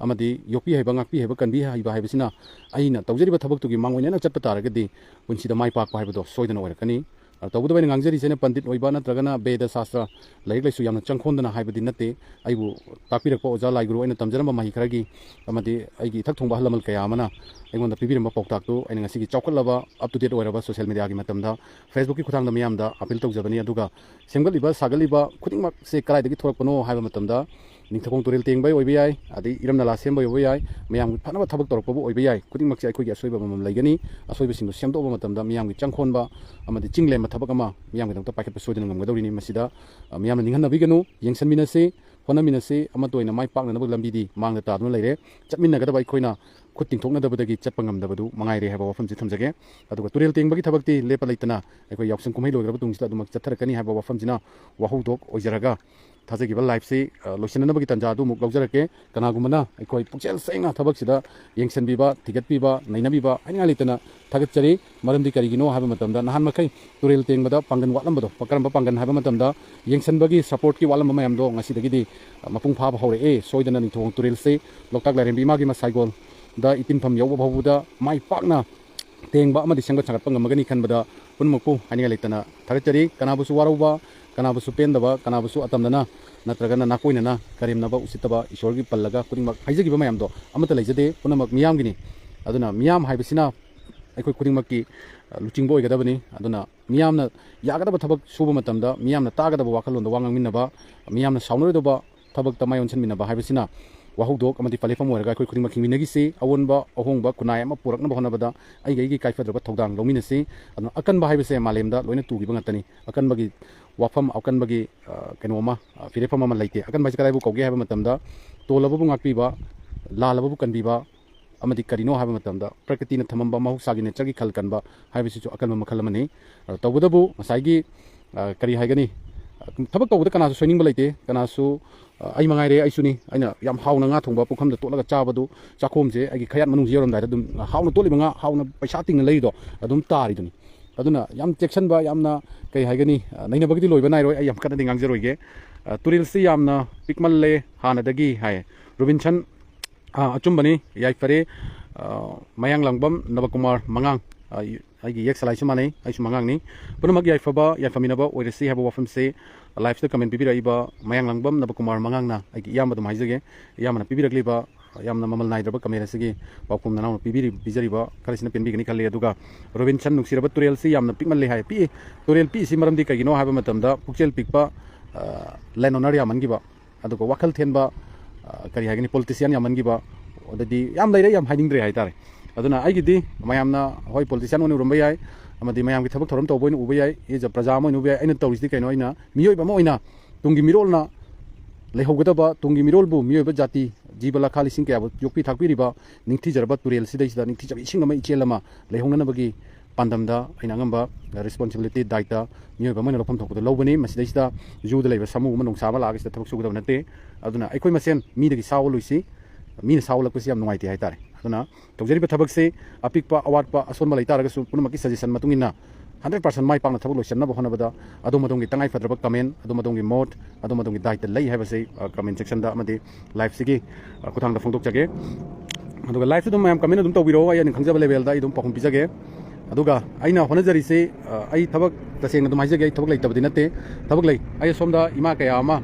ꯑꯃꯗꯤ ꯌꯣꯛꯄꯤ ꯍꯩꯕ, ꯉꯥꯛꯄꯤ ꯍꯩꯕ, ꯀꯟꯕꯤ ꯍꯩꯕ ꯍꯥꯏꯕꯁꯤꯅ ꯑꯩꯅ ꯇꯧꯖꯔꯤꯕ ꯊꯕꯛꯇꯨꯒꯤ ꯃꯥꯡꯑꯣꯏꯅꯅ ꯆꯠꯄ ꯇꯥꯔꯒꯗꯤ ꯄꯨꯟꯁꯤꯗ ꯃꯥꯏ ꯄꯥꯛꯄ ꯍꯥꯏꯕꯗꯣ ꯁꯣꯏꯗꯅ ꯑꯣꯏꯔꯛꯀꯅꯤ꯫ ꯑ, ꯇꯧꯕꯇꯕꯨ ꯑꯩꯅ ꯉꯥꯡꯖꯔꯤꯁꯦ ꯑꯩꯅ ꯄꯟꯗꯤꯠ ꯑꯣꯏꯕ ꯅꯠꯇ꯭ꯔꯒꯅ ꯕꯦꯗ ꯁꯥꯁꯇ꯭ꯔ ꯂꯥꯏꯔꯤꯛ ꯂꯥꯏꯁꯨ ꯌꯥꯝꯅ ꯆꯪꯈꯣꯟꯗꯅ ꯍꯥꯏꯕꯗꯤ ꯅꯠꯇꯦ꯫ ꯑꯩꯕꯨ ꯇꯥꯛꯄꯤꯔꯛꯄ ꯑꯣꯖꯥ ꯂꯥꯏꯒꯨꯔꯨ ꯑꯩꯅ ꯇꯝꯖꯔꯝꯕ ꯃꯍꯩ ꯈꯔꯒꯤ ꯑꯃꯗꯤ ꯑꯩꯒꯤ ꯏꯊꯛ ꯊꯣꯡꯕ ꯑꯍꯜ ꯂꯃꯟ ꯀꯌꯥ ꯑꯃꯅ ꯑꯩꯉꯣꯟꯗ ꯄꯤꯕꯤꯔꯝꯕ ꯄꯥꯎꯇꯥꯛꯇꯨ ꯑꯩꯅ ꯉꯁꯤꯒꯤ ꯆꯥꯎꯈꯠꯂꯕ up to date ꯑꯣꯏꯔꯕ social mediaꯒꯤ ꯃꯇꯝꯗ Facebookꯀꯤ ꯈꯨꯠꯊꯥꯡꯗ ꯃꯤꯌꯥꯝꯗ appeal ꯇꯧꯖꯕꯅꯤ꯫ ꯑꯗꯨꯒ ꯁꯦꯝꯒꯠꯂꯤꯕ ꯁꯥꯒꯠꯂꯤꯕ ꯈꯨꯗꯤꯡꯃꯛꯁꯦ ꯀꯗꯥꯏꯗꯒꯤ ꯊꯣꯔꯛꯄꯅꯣ ꯍꯥꯏꯕ ꯃꯇꯝꯗ, ꯅꯤꯡꯊꯧꯈꯣꯡ ꯇꯨꯔꯦꯜ ꯇꯦꯡꯕ ꯑꯣꯏꯕ ꯌꯥꯏ, ꯑꯗꯩ ꯏꯔꯝ ꯅꯂꯥ ꯁꯦꯝꯕ ꯑꯣꯏꯕ ꯌꯥꯏ, ꯃꯌꯥꯝꯒꯤ ꯐꯅꯕ ꯊꯕꯛ ꯇꯧꯔꯛꯄꯕꯨ ꯑꯣꯏꯕ ꯌꯥꯏ, ꯈꯨꯗꯤꯡꯃꯛꯁꯦ ꯑꯩꯈꯣꯏꯒꯤ ꯑꯁꯣꯏꯕ ꯑꯃꯃꯝ ꯂꯩꯒꯅꯤ꯫ ꯑꯁꯣꯏꯕꯁꯤꯡꯗꯨ ꯁꯦꯝꯗꯣꯛꯄ ꯃꯇꯝꯗ ꯃꯤꯌꯥꯝꯒꯤ ꯆꯪꯈꯣꯟꯕ ꯑꯃꯗꯤ ꯆꯤꯡ ꯂꯦꯝꯕ ꯊꯕꯛ ꯑꯃ ꯃꯤꯌꯥꯝꯒꯤꯗꯃꯛꯇ ꯄꯥꯏꯈꯠꯄ ꯁꯣꯏꯗꯅ ꯉꯝꯒꯗꯧꯔꯤꯅꯤ꯫ ꯃꯁꯤꯗ, ꯑ, ꯃꯤꯌꯥꯝꯅ ꯅꯤꯡꯍꯟꯅꯕꯤꯒꯅꯨ, ꯌꯦꯡꯁꯤꯟꯃꯤꯟꯅꯁꯤ, ꯍꯣꯠꯅꯃꯤꯟꯅꯁꯤ, ꯑꯃꯠꯇ ꯑꯣꯏꯅ ꯃꯥꯏ ꯄꯥꯛꯅꯅꯕ ꯂꯝꯕꯤꯗꯤ ꯃꯥꯡꯗ ꯇꯥꯗꯨꯅ ꯂꯩꯔꯦ꯫ ꯆꯠꯃꯤꯟꯅꯒꯗꯕ ꯑꯩꯈꯣꯏꯅ ꯈꯨꯠ ꯇꯤꯡꯊꯣꯛꯅꯗꯕꯗꯒꯤ ꯆꯠꯄ ꯉꯝꯗꯕꯗꯨ ꯃꯉꯥꯏꯔꯦ ꯍꯥꯏꯕ ꯋꯥꯐꯝꯁꯤ ꯊꯝꯖꯒꯦ꯫ ꯑꯗꯨꯒ ꯇꯨꯔꯦꯜ ꯇꯦꯡꯕꯒꯤ ꯊꯕꯛꯇꯤ ꯂꯦꯞꯄ ꯂꯩꯇꯅ ꯑꯩꯈꯣꯏ ꯌꯥꯎꯁꯪ ꯀꯨꯝꯍꯩ ꯂꯣꯏꯈ꯭ꯔꯕ ꯇꯨꯡꯁꯤꯗ ꯑꯗꯨꯃꯛ ꯆꯠꯊꯔꯛꯀꯅꯤ ꯍꯥꯏꯕ ꯋꯥꯐꯝꯁꯤꯅ ꯋꯥꯍꯧꯗꯣꯛ ꯑꯣꯏꯖꯔꯒ, ꯊꯥꯖꯈꯤꯕ liveꯁꯤ, ꯑ, ꯂꯣꯏꯁꯤꯟꯅꯅꯕꯒꯤ ꯇꯥꯟꯖꯥ ꯑꯗꯨ ꯑꯃꯨꯛ ꯂꯧꯖꯔꯛꯀꯦ꯫ ꯀꯅꯥꯒꯨꯝꯕꯅ ꯑꯩꯈꯣꯏ ꯄꯨꯛꯆꯦꯜ ꯁꯦꯡꯅ ꯊꯕꯛꯁꯤꯗ ꯌꯦꯡꯁꯤꯟꯕꯤꯕ, ꯊꯤꯒꯠꯄꯤꯕ, ꯅꯩꯅꯕꯤꯕ ꯍꯥꯏꯅꯤꯡꯉꯥꯏ ꯂꯩꯇꯅ ꯊꯥꯒꯠꯆꯔꯤ꯫ ꯃꯔꯝꯗꯤ ꯀꯔꯤꯒꯤꯅꯣ ꯍꯥꯏꯕ ꯃꯇꯝꯗ, ꯅꯍꯥꯟ ꯃꯈꯩ ꯇꯨꯔꯦꯜ ꯇꯦꯡꯕꯗ ꯄꯥꯡꯒꯜ ꯋꯥꯠꯂꯝꯕꯗꯣ, ꯀꯔꯝꯕ ꯄꯥꯡꯒꯜ ꯍꯥꯏꯕ ꯃꯇꯝꯗ, ꯌꯦꯡꯁꯤꯟꯕꯒꯤ supportꯀꯤ ꯋꯥꯠꯂꯝꯕ ꯃꯌꯥꯝꯗꯣ ꯉꯁꯤꯗꯒꯤꯗꯤ, ꯑ, ꯃꯄꯨꯡ ꯐꯥꯕ ꯍꯧꯔꯛꯑꯦ꯫ ꯁꯣꯏꯗꯅ ꯅꯤꯡꯊꯧ ꯇꯨꯔꯦꯜꯁꯤ ꯂꯣꯛꯇꯥꯛ ꯂꯥꯏꯔꯦꯝꯕꯤ ꯏꯃꯥꯒꯤ ꯃꯁꯥꯏꯒꯣꯜꯗ ꯏꯇꯤꯟꯐꯝ ꯌꯧꯕ ꯐꯥꯎꯕꯗ ꯃꯥꯏ ꯄꯥꯛꯅ ꯇꯦꯡꯕ ꯑꯃꯗꯤ ꯁꯦꯝꯒꯠ ꯁꯥꯒꯠꯄ ꯉꯝꯃꯒꯅꯤ ꯈꯟꯕꯗ ꯄꯨꯝꯅꯃꯛꯄꯨ ꯍꯥꯏꯅꯤꯡꯉꯥꯏ ꯂꯩꯇꯅ ꯊꯥꯒꯠꯆꯔꯤ꯫ ꯀꯅꯥꯕꯨꯁꯨ ꯋꯥꯔꯧꯕ, ꯀꯅꯥꯕꯨꯁꯨ ꯄꯦꯟꯗꯕ, ꯀꯅꯥꯕꯨꯁꯨ ꯑꯇꯝꯅꯅ ꯅꯠꯇ꯭ꯔꯒꯅ ꯅꯥꯀꯣꯏꯅꯅ ꯀꯔꯦꯝꯅꯕ, ꯎꯁꯤꯠꯇꯕ, ꯏꯁꯣꯔꯒꯤ ꯄꯜꯂꯒ ꯈꯨꯗꯤꯡꯃꯛ ꯍꯥꯏꯖꯈꯤꯕ ꯃꯌꯥꯝꯗꯣ ꯑꯃꯠꯇ ꯂꯩꯖꯗꯦ꯫ ꯄꯨꯝꯅꯃꯛ ꯃꯤꯌꯥꯝꯒꯤꯅꯤ꯫ ꯑꯗꯨꯅ ꯃꯤꯌꯥꯝ ꯍꯥꯏꯕꯁꯤꯅ ꯑꯩꯈꯣꯏ ꯈꯨꯗꯤꯡꯃꯛꯀꯤ, ꯑ, ꯂꯨꯆꯤꯡꯕ ꯑꯣꯏꯒꯗꯕꯅꯤ꯫ ꯑꯗꯨꯅ ꯃꯤꯌꯥꯝꯅ ꯌꯥꯒꯗꯕ ꯊꯕꯛ ꯁꯨꯕ ꯃꯇꯝꯗ ꯃꯤꯌꯥꯝꯅ ꯇꯥꯒꯗꯕ ꯋꯥꯈꯜꯂꯣꯟꯗ ꯋꯥ ꯉꯥꯡꯃꯤꯟꯅꯕ, ꯃꯤꯌꯥꯝꯅ ꯁꯥꯎꯅꯔꯣꯏꯗꯧꯕ ꯊꯕꯛꯇ ꯃꯥꯏ ꯑꯣꯟꯁꯤꯟꯃꯤꯟꯅꯕ ꯍꯥꯏꯕꯁꯤꯅ ꯋꯥꯍꯧꯗꯣꯛ ꯑꯃꯗꯤ ꯄꯂꯦꯐꯝ ꯑꯣꯏꯔꯒ ꯑꯩꯈꯣꯏ ꯈꯨꯗꯤꯡꯃꯛ ꯍꯤꯡꯃꯤꯟꯅꯈꯤꯁꯤ꯫ ꯑꯑꯣꯟꯕ ꯑꯍꯣꯡꯕ ꯈꯨꯟꯅꯥꯏ ꯑꯃ ꯄꯨꯔꯛꯅꯕ ꯍꯣꯠꯅꯕꯗ ꯑꯩꯒꯤ ꯑꯩꯒꯤ ꯀꯥꯏꯐꯗ꯭ꯔꯕ ꯊꯧꯗꯥꯡ ꯂꯧꯃꯤꯟꯅꯁꯤ꯫ ꯑꯗꯨꯅ ꯑꯀꯟꯕ ꯍꯥꯏꯕꯁꯦ ꯃꯥꯂꯦꯝꯗ ꯂꯣꯏꯅ ꯇꯨꯈꯤꯕ ꯉꯥꯛꯇꯅꯤ꯫ ꯑꯀꯟꯕꯒꯤ ꯋꯥꯐꯝ, ꯑꯀꯟꯕꯒꯤ, ꯑ, ꯀꯩꯅꯣ ꯑꯃ, ꯑ, ꯐꯤꯔꯦꯞꯐꯝ ꯑꯃ ꯂꯩꯇꯦ꯫ ꯑꯀꯟꯕ ꯍꯥꯏꯁꯦ ꯀꯗꯥꯏꯕꯨ ꯀꯧꯒꯦ ꯍꯥꯏꯕ ꯃꯇꯝꯗ, ꯇꯣꯜꯂꯕꯕꯨ ꯉꯥꯛꯄꯤꯕ, ꯂꯥꯜꯂꯕꯕꯨ ꯀꯟꯕꯤꯕ, ꯑꯃꯗꯤ ꯀꯔꯤꯅꯣ ꯍꯥꯏꯕ ꯃꯇꯝꯗ, ꯄ꯭ꯔꯀ꯭ꯔꯤꯇꯤꯅ ꯊꯝꯃꯝꯕ ꯃꯍꯧꯁꯥꯒꯤ ꯅꯦꯆꯔꯒꯤ ꯈꯜ ꯀꯟꯕ ꯍꯥꯏꯕꯁꯤꯁꯨ ꯑꯀꯟꯕ ꯃꯈꯜ ꯑꯃꯅꯤ꯫ ꯑ, ꯇꯧꯕꯇꯕꯨ ꯉꯁꯥꯏꯒꯤ, ꯑ, ꯀꯔꯤ ꯍꯥꯏꯒꯅꯤ, ꯑ, ꯊꯕꯛ ꯇꯧꯕꯗ ꯀꯅꯥꯁꯨ ꯁꯣꯏꯅꯤꯡꯕ ꯂꯩꯇꯦ, ꯀꯅꯥꯁꯨ, ꯑ, ꯑꯩ ꯃꯉꯥꯏꯔꯦ, ꯑꯩꯁꯨꯅꯤ, ꯑꯩꯅ ꯌꯥꯝ ꯍꯥꯎꯅ ꯉꯥ ꯊꯣꯡꯕ ꯄꯨꯈꯝꯗ ꯇꯣꯠꯂꯒ ꯆꯥꯕꯗꯨ, ꯆꯥꯛꯈꯣꯝꯁꯦ ꯑꯩꯒꯤ ꯈꯌꯥꯠ ꯃꯅꯨꯡꯁꯤ ꯌꯧꯔꯝꯗꯥꯏꯗ ꯑꯗꯨꯝ ꯍꯥꯎꯅ ꯇꯣꯠꯂꯤꯕ ꯉꯥ ꯍꯥꯎꯅ ꯄꯩꯁꯥ ꯇꯤꯡꯅ ꯂꯩꯔꯤꯗꯣ ꯑꯗꯨꯝ ꯇꯥꯔꯤꯗꯨꯅꯤ꯫ ꯑꯗꯨꯅ ꯌꯥꯝ ꯆꯦꯛꯁꯤꯟꯕ, ꯌꯥꯝꯅ, ꯀꯩ ꯍꯥꯏꯒꯅꯤ, ꯑ, ꯅꯩꯅꯕꯒꯤꯗꯤ ꯂꯣꯏꯕ ꯅꯥꯏꯔꯣꯏ, ꯑꯩ ꯌꯥꯝ ꯀꯟꯅꯗꯤ ꯉꯥꯡꯖꯔꯣꯏꯒꯦ꯫ ꯑ, ꯇꯨꯔꯦꯜꯁꯤ ꯌꯥꯝꯅ ꯄꯤꯛꯃꯜꯂꯦ ꯍꯥꯟꯅꯗꯒꯤ ꯍꯥꯏ꯫ ꯔꯣꯕꯤꯟꯁꯟ, ꯑ, ꯑꯆꯨꯝꯕꯅꯤ, ꯌꯥꯏꯐꯔꯦ꯫ ꯑ, ꯃꯌꯥꯡꯂꯥꯡꯕꯝ ꯅꯕꯀꯨꯃꯥꯔ ꯃꯉꯥꯡ, ꯑ, ꯑꯩꯒꯤ ꯌꯦꯛ ꯁꯂꯥꯏꯁꯨ ꯃꯥꯟꯅꯩ, ꯑꯩꯁꯨ ꯃꯉꯥꯡꯅꯤ꯫ ꯄꯨꯝꯅꯃꯛ ꯌꯥꯏꯐꯕ, ꯌꯥꯏꯐꯃꯤꯟꯅꯕ ꯑꯣꯏꯔꯁꯤ ꯍꯥꯏꯕ ꯋꯥꯐꯝꯁꯦ live-ꯇ comment ꯄꯤꯕꯤꯔꯛꯏꯕ ꯃꯌꯥꯡꯂꯥꯡꯕꯝ ꯅꯕꯀꯨꯃꯥꯔ ꯃꯉꯥꯡꯅ ꯑꯩꯒꯤ ꯏꯌꯥꯝꯕ ꯑꯗꯨꯝ ꯍꯥꯏꯖꯒꯦ꯫ ꯏꯌꯥꯝꯕꯅ ꯄꯤꯕꯤꯔꯛꯂꯤꯕ ꯌꯥꯝꯅ ꯃꯃꯜ ꯅꯥꯏꯗ꯭ꯔꯕ comment ꯑꯁꯤꯒꯤ ꯄꯥꯎꯈꯨꯝ ꯅꯅꯥꯎꯅ ꯄꯤꯕꯤꯔꯤ-, ꯄꯤꯖꯔꯤꯕ ꯈꯔꯁꯤꯅ ꯄꯦꯟꯕꯤꯒꯅꯤ ꯈꯜꯂꯤ꯫ ꯑꯗꯨꯒ ꯔꯣꯕꯤꯟꯁꯟ, ꯅꯨꯡꯁꯤꯔꯕ ꯇꯨꯔꯦꯜꯁꯤ ꯌꯥꯝꯅ ꯄꯤꯛꯃꯜꯂꯦ ꯍꯥꯏ꯫ ꯄꯤꯛꯏ꯫ ꯇꯨꯔꯦꯜ ꯄꯤꯛꯏꯁꯤ ꯃꯔꯝꯗꯤ ꯀꯩꯒꯤꯅꯣ ꯍꯥꯏꯕ ꯃꯇꯝꯗ, ꯄꯨꯛꯆꯦꯜ ꯄꯤꯛꯄ, ꯑ, land owner ꯌꯥꯝꯃꯟꯈꯤꯕ, ꯑꯗꯨꯒ ꯋꯥꯈꯜ ꯊꯦꯟꯕ, ꯑ, ꯀꯔꯤ ꯍꯥꯏꯒꯅꯤ, politician ꯌꯥꯝꯃꯟꯈꯤꯕ, ꯑꯗꯩꯗꯤ ꯌꯥꯝ ꯂꯩꯔꯦ, ꯌꯥꯝ ꯍꯥꯏꯅꯤꯡꯗ꯭ꯔꯦ ꯍꯥꯏꯇꯥꯔꯦ꯫ ꯑꯗꯨꯅ ꯑꯩꯒꯤꯗꯤ ꯃꯌꯥꯝꯅ, ꯍꯣꯏ, politician ꯑꯣꯏꯅ ꯎꯔꯝꯕ ꯌꯥꯏ, ꯑꯃꯗꯤ ꯃꯌꯥꯝꯒꯤ ꯊꯕꯛ ꯊꯧꯔꯝ ꯇꯧꯕ ꯑꯣꯏꯅ ꯎꯕ ꯌꯥꯏ, is a ꯄ꯭ꯔꯖꯥ ꯑꯃ ꯑꯣꯏꯅ ꯎꯕ ꯌꯥꯏ꯫ ꯑꯩꯅ ꯇꯧꯔꯤꯁꯤꯗꯤ ꯀꯩꯅꯣ? ꯑꯩꯅ ꯃꯤꯑꯣꯏꯕ ꯑꯃ ꯑꯣꯏꯅ ꯇꯨꯡꯒꯤ ꯃꯤꯔꯣꯜꯅ ꯂꯩꯍꯧꯒꯗꯕ, ꯇꯨꯡꯒꯤ ꯃꯤꯔꯣꯜꯕꯨ, ꯃꯤꯑꯣꯏꯕ ꯖꯥꯇꯤ, ꯖꯤꯕ ꯂꯥꯈꯥ ꯂꯤꯁꯤꯡ ꯀꯌꯥꯕꯨ ꯌꯣꯛꯄꯤ ꯊꯥꯛꯄꯤꯔꯤꯕ ꯅꯤꯡꯊꯤꯖꯔꯕ ꯇꯨꯔꯦꯜꯁꯤꯗꯩꯁꯤꯗ, ꯅꯤꯡꯊꯤꯖꯕ ꯏꯁꯤꯡ ꯑꯃ, ꯏꯆꯦꯜ ꯑꯃ ꯂꯩꯍꯧꯅꯅꯕꯒꯤ ꯄꯥꯟꯗꯝꯗ ꯑꯩꯅ ꯑꯉꯝꯕ responsibility, ꯗꯥꯏꯇ ꯃꯤꯑꯣꯏꯕ ꯑꯃ ꯑꯣꯏꯅ ꯂꯧꯐꯝ ꯊꯣꯛꯄꯗ ꯂꯧꯕꯅꯤ꯫ ꯃꯁꯤꯗꯩꯁꯤꯗ ꯖꯨꯗ ꯂꯩꯕ ꯁꯥꯃꯨꯒꯨꯝꯕ, ꯅꯣꯡꯁꯥꯕ ꯂꯥꯛꯑꯒ ꯁꯤꯗ ꯊꯕꯛ ꯁꯨꯒꯗꯕ ꯅꯠꯇꯦ꯫ ꯑꯗꯨꯅ ꯑꯩꯈꯣꯏ ꯃꯁꯦꯟ ꯃꯤꯗꯒꯤ ꯁꯥꯎ ꯑꯣꯜꯂꯣꯏꯁꯤ꯫ ꯃꯤꯅ ꯁꯥꯎ ꯑꯣꯜꯂꯛꯄꯁꯤ ꯌꯥꯝ ꯅꯨꯡꯉꯥꯏꯇꯦ ꯍꯥꯏꯇꯥꯔꯦ꯫ ꯑꯗꯨꯅ ꯇꯧꯖꯔꯤꯕ ꯊꯕꯛꯁꯤ ꯑꯄꯤꯛꯄ, ꯑꯋꯥꯠꯄ, ꯑꯁꯣꯟꯕ ꯂꯩꯇꯥꯔꯒꯁꯨ ꯄꯨꯝꯅꯃꯛꯀꯤ suggestion ꯃꯇꯨꯡ ꯏꯟꯅ hundred percent ꯃꯥꯏ ꯄꯥꯛꯅ ꯊꯕꯛ ꯂꯣꯏꯁꯤꯟꯅꯕ ꯍꯣꯠꯅꯕꯗ ꯑꯗꯣꯝ ꯑꯗꯣꯝꯒꯤ ꯇꯉꯥꯏ ꯐꯗ꯭ꯔꯕ comment, ꯑꯗꯣꯝ ꯑꯗꯣꯝꯒꯤ ꯃꯣꯠ, ꯑꯗꯣꯝ ꯑꯗꯣꯝꯒꯤ ꯗꯥꯏꯇ ꯂꯩ ꯍꯥꯏꯕꯁꯤ, ꯑ, comment section-ꯗ ꯑꯃꯗꯤ live-ꯁꯤꯒꯤ, ꯑ, ꯈꯨꯠꯊꯥꯡꯗ ꯐꯣꯡꯗꯣꯛꯆꯒꯦ꯫ ꯑꯗꯨꯒ live-ꯁꯨ ꯑꯗꯨꯝ ꯃꯌꯥꯝ comment ꯑꯗꯨꯝ ꯇꯧꯕꯤꯔꯛꯑꯣ, ꯑꯩ ꯑꯗꯨꯝ ꯈꯪꯖꯕ level-ꯗ ꯑꯩ ꯑꯗꯨꯝ ꯄꯥꯎꯈꯨꯝ ꯄꯤꯖꯒꯦ꯫ ꯑꯗꯨꯒ ꯑꯩꯅ ꯍꯣꯠꯅꯖꯔꯤꯁꯤ, ꯑ, ꯑꯩ ꯊꯕꯛ, ꯇꯁꯦꯡꯅ ꯑꯗꯨꯝ ꯍꯥꯏꯖꯒꯦ, ꯑꯩ ꯊꯕꯛ ꯂꯩꯇꯕꯗꯤ ꯅꯠꯇꯦ, ꯊꯕꯛ ꯂꯩ꯫ ꯑꯩ ꯑꯁꯣꯝꯗ ꯏꯃꯥ ꯀꯌꯥ ꯑꯃ,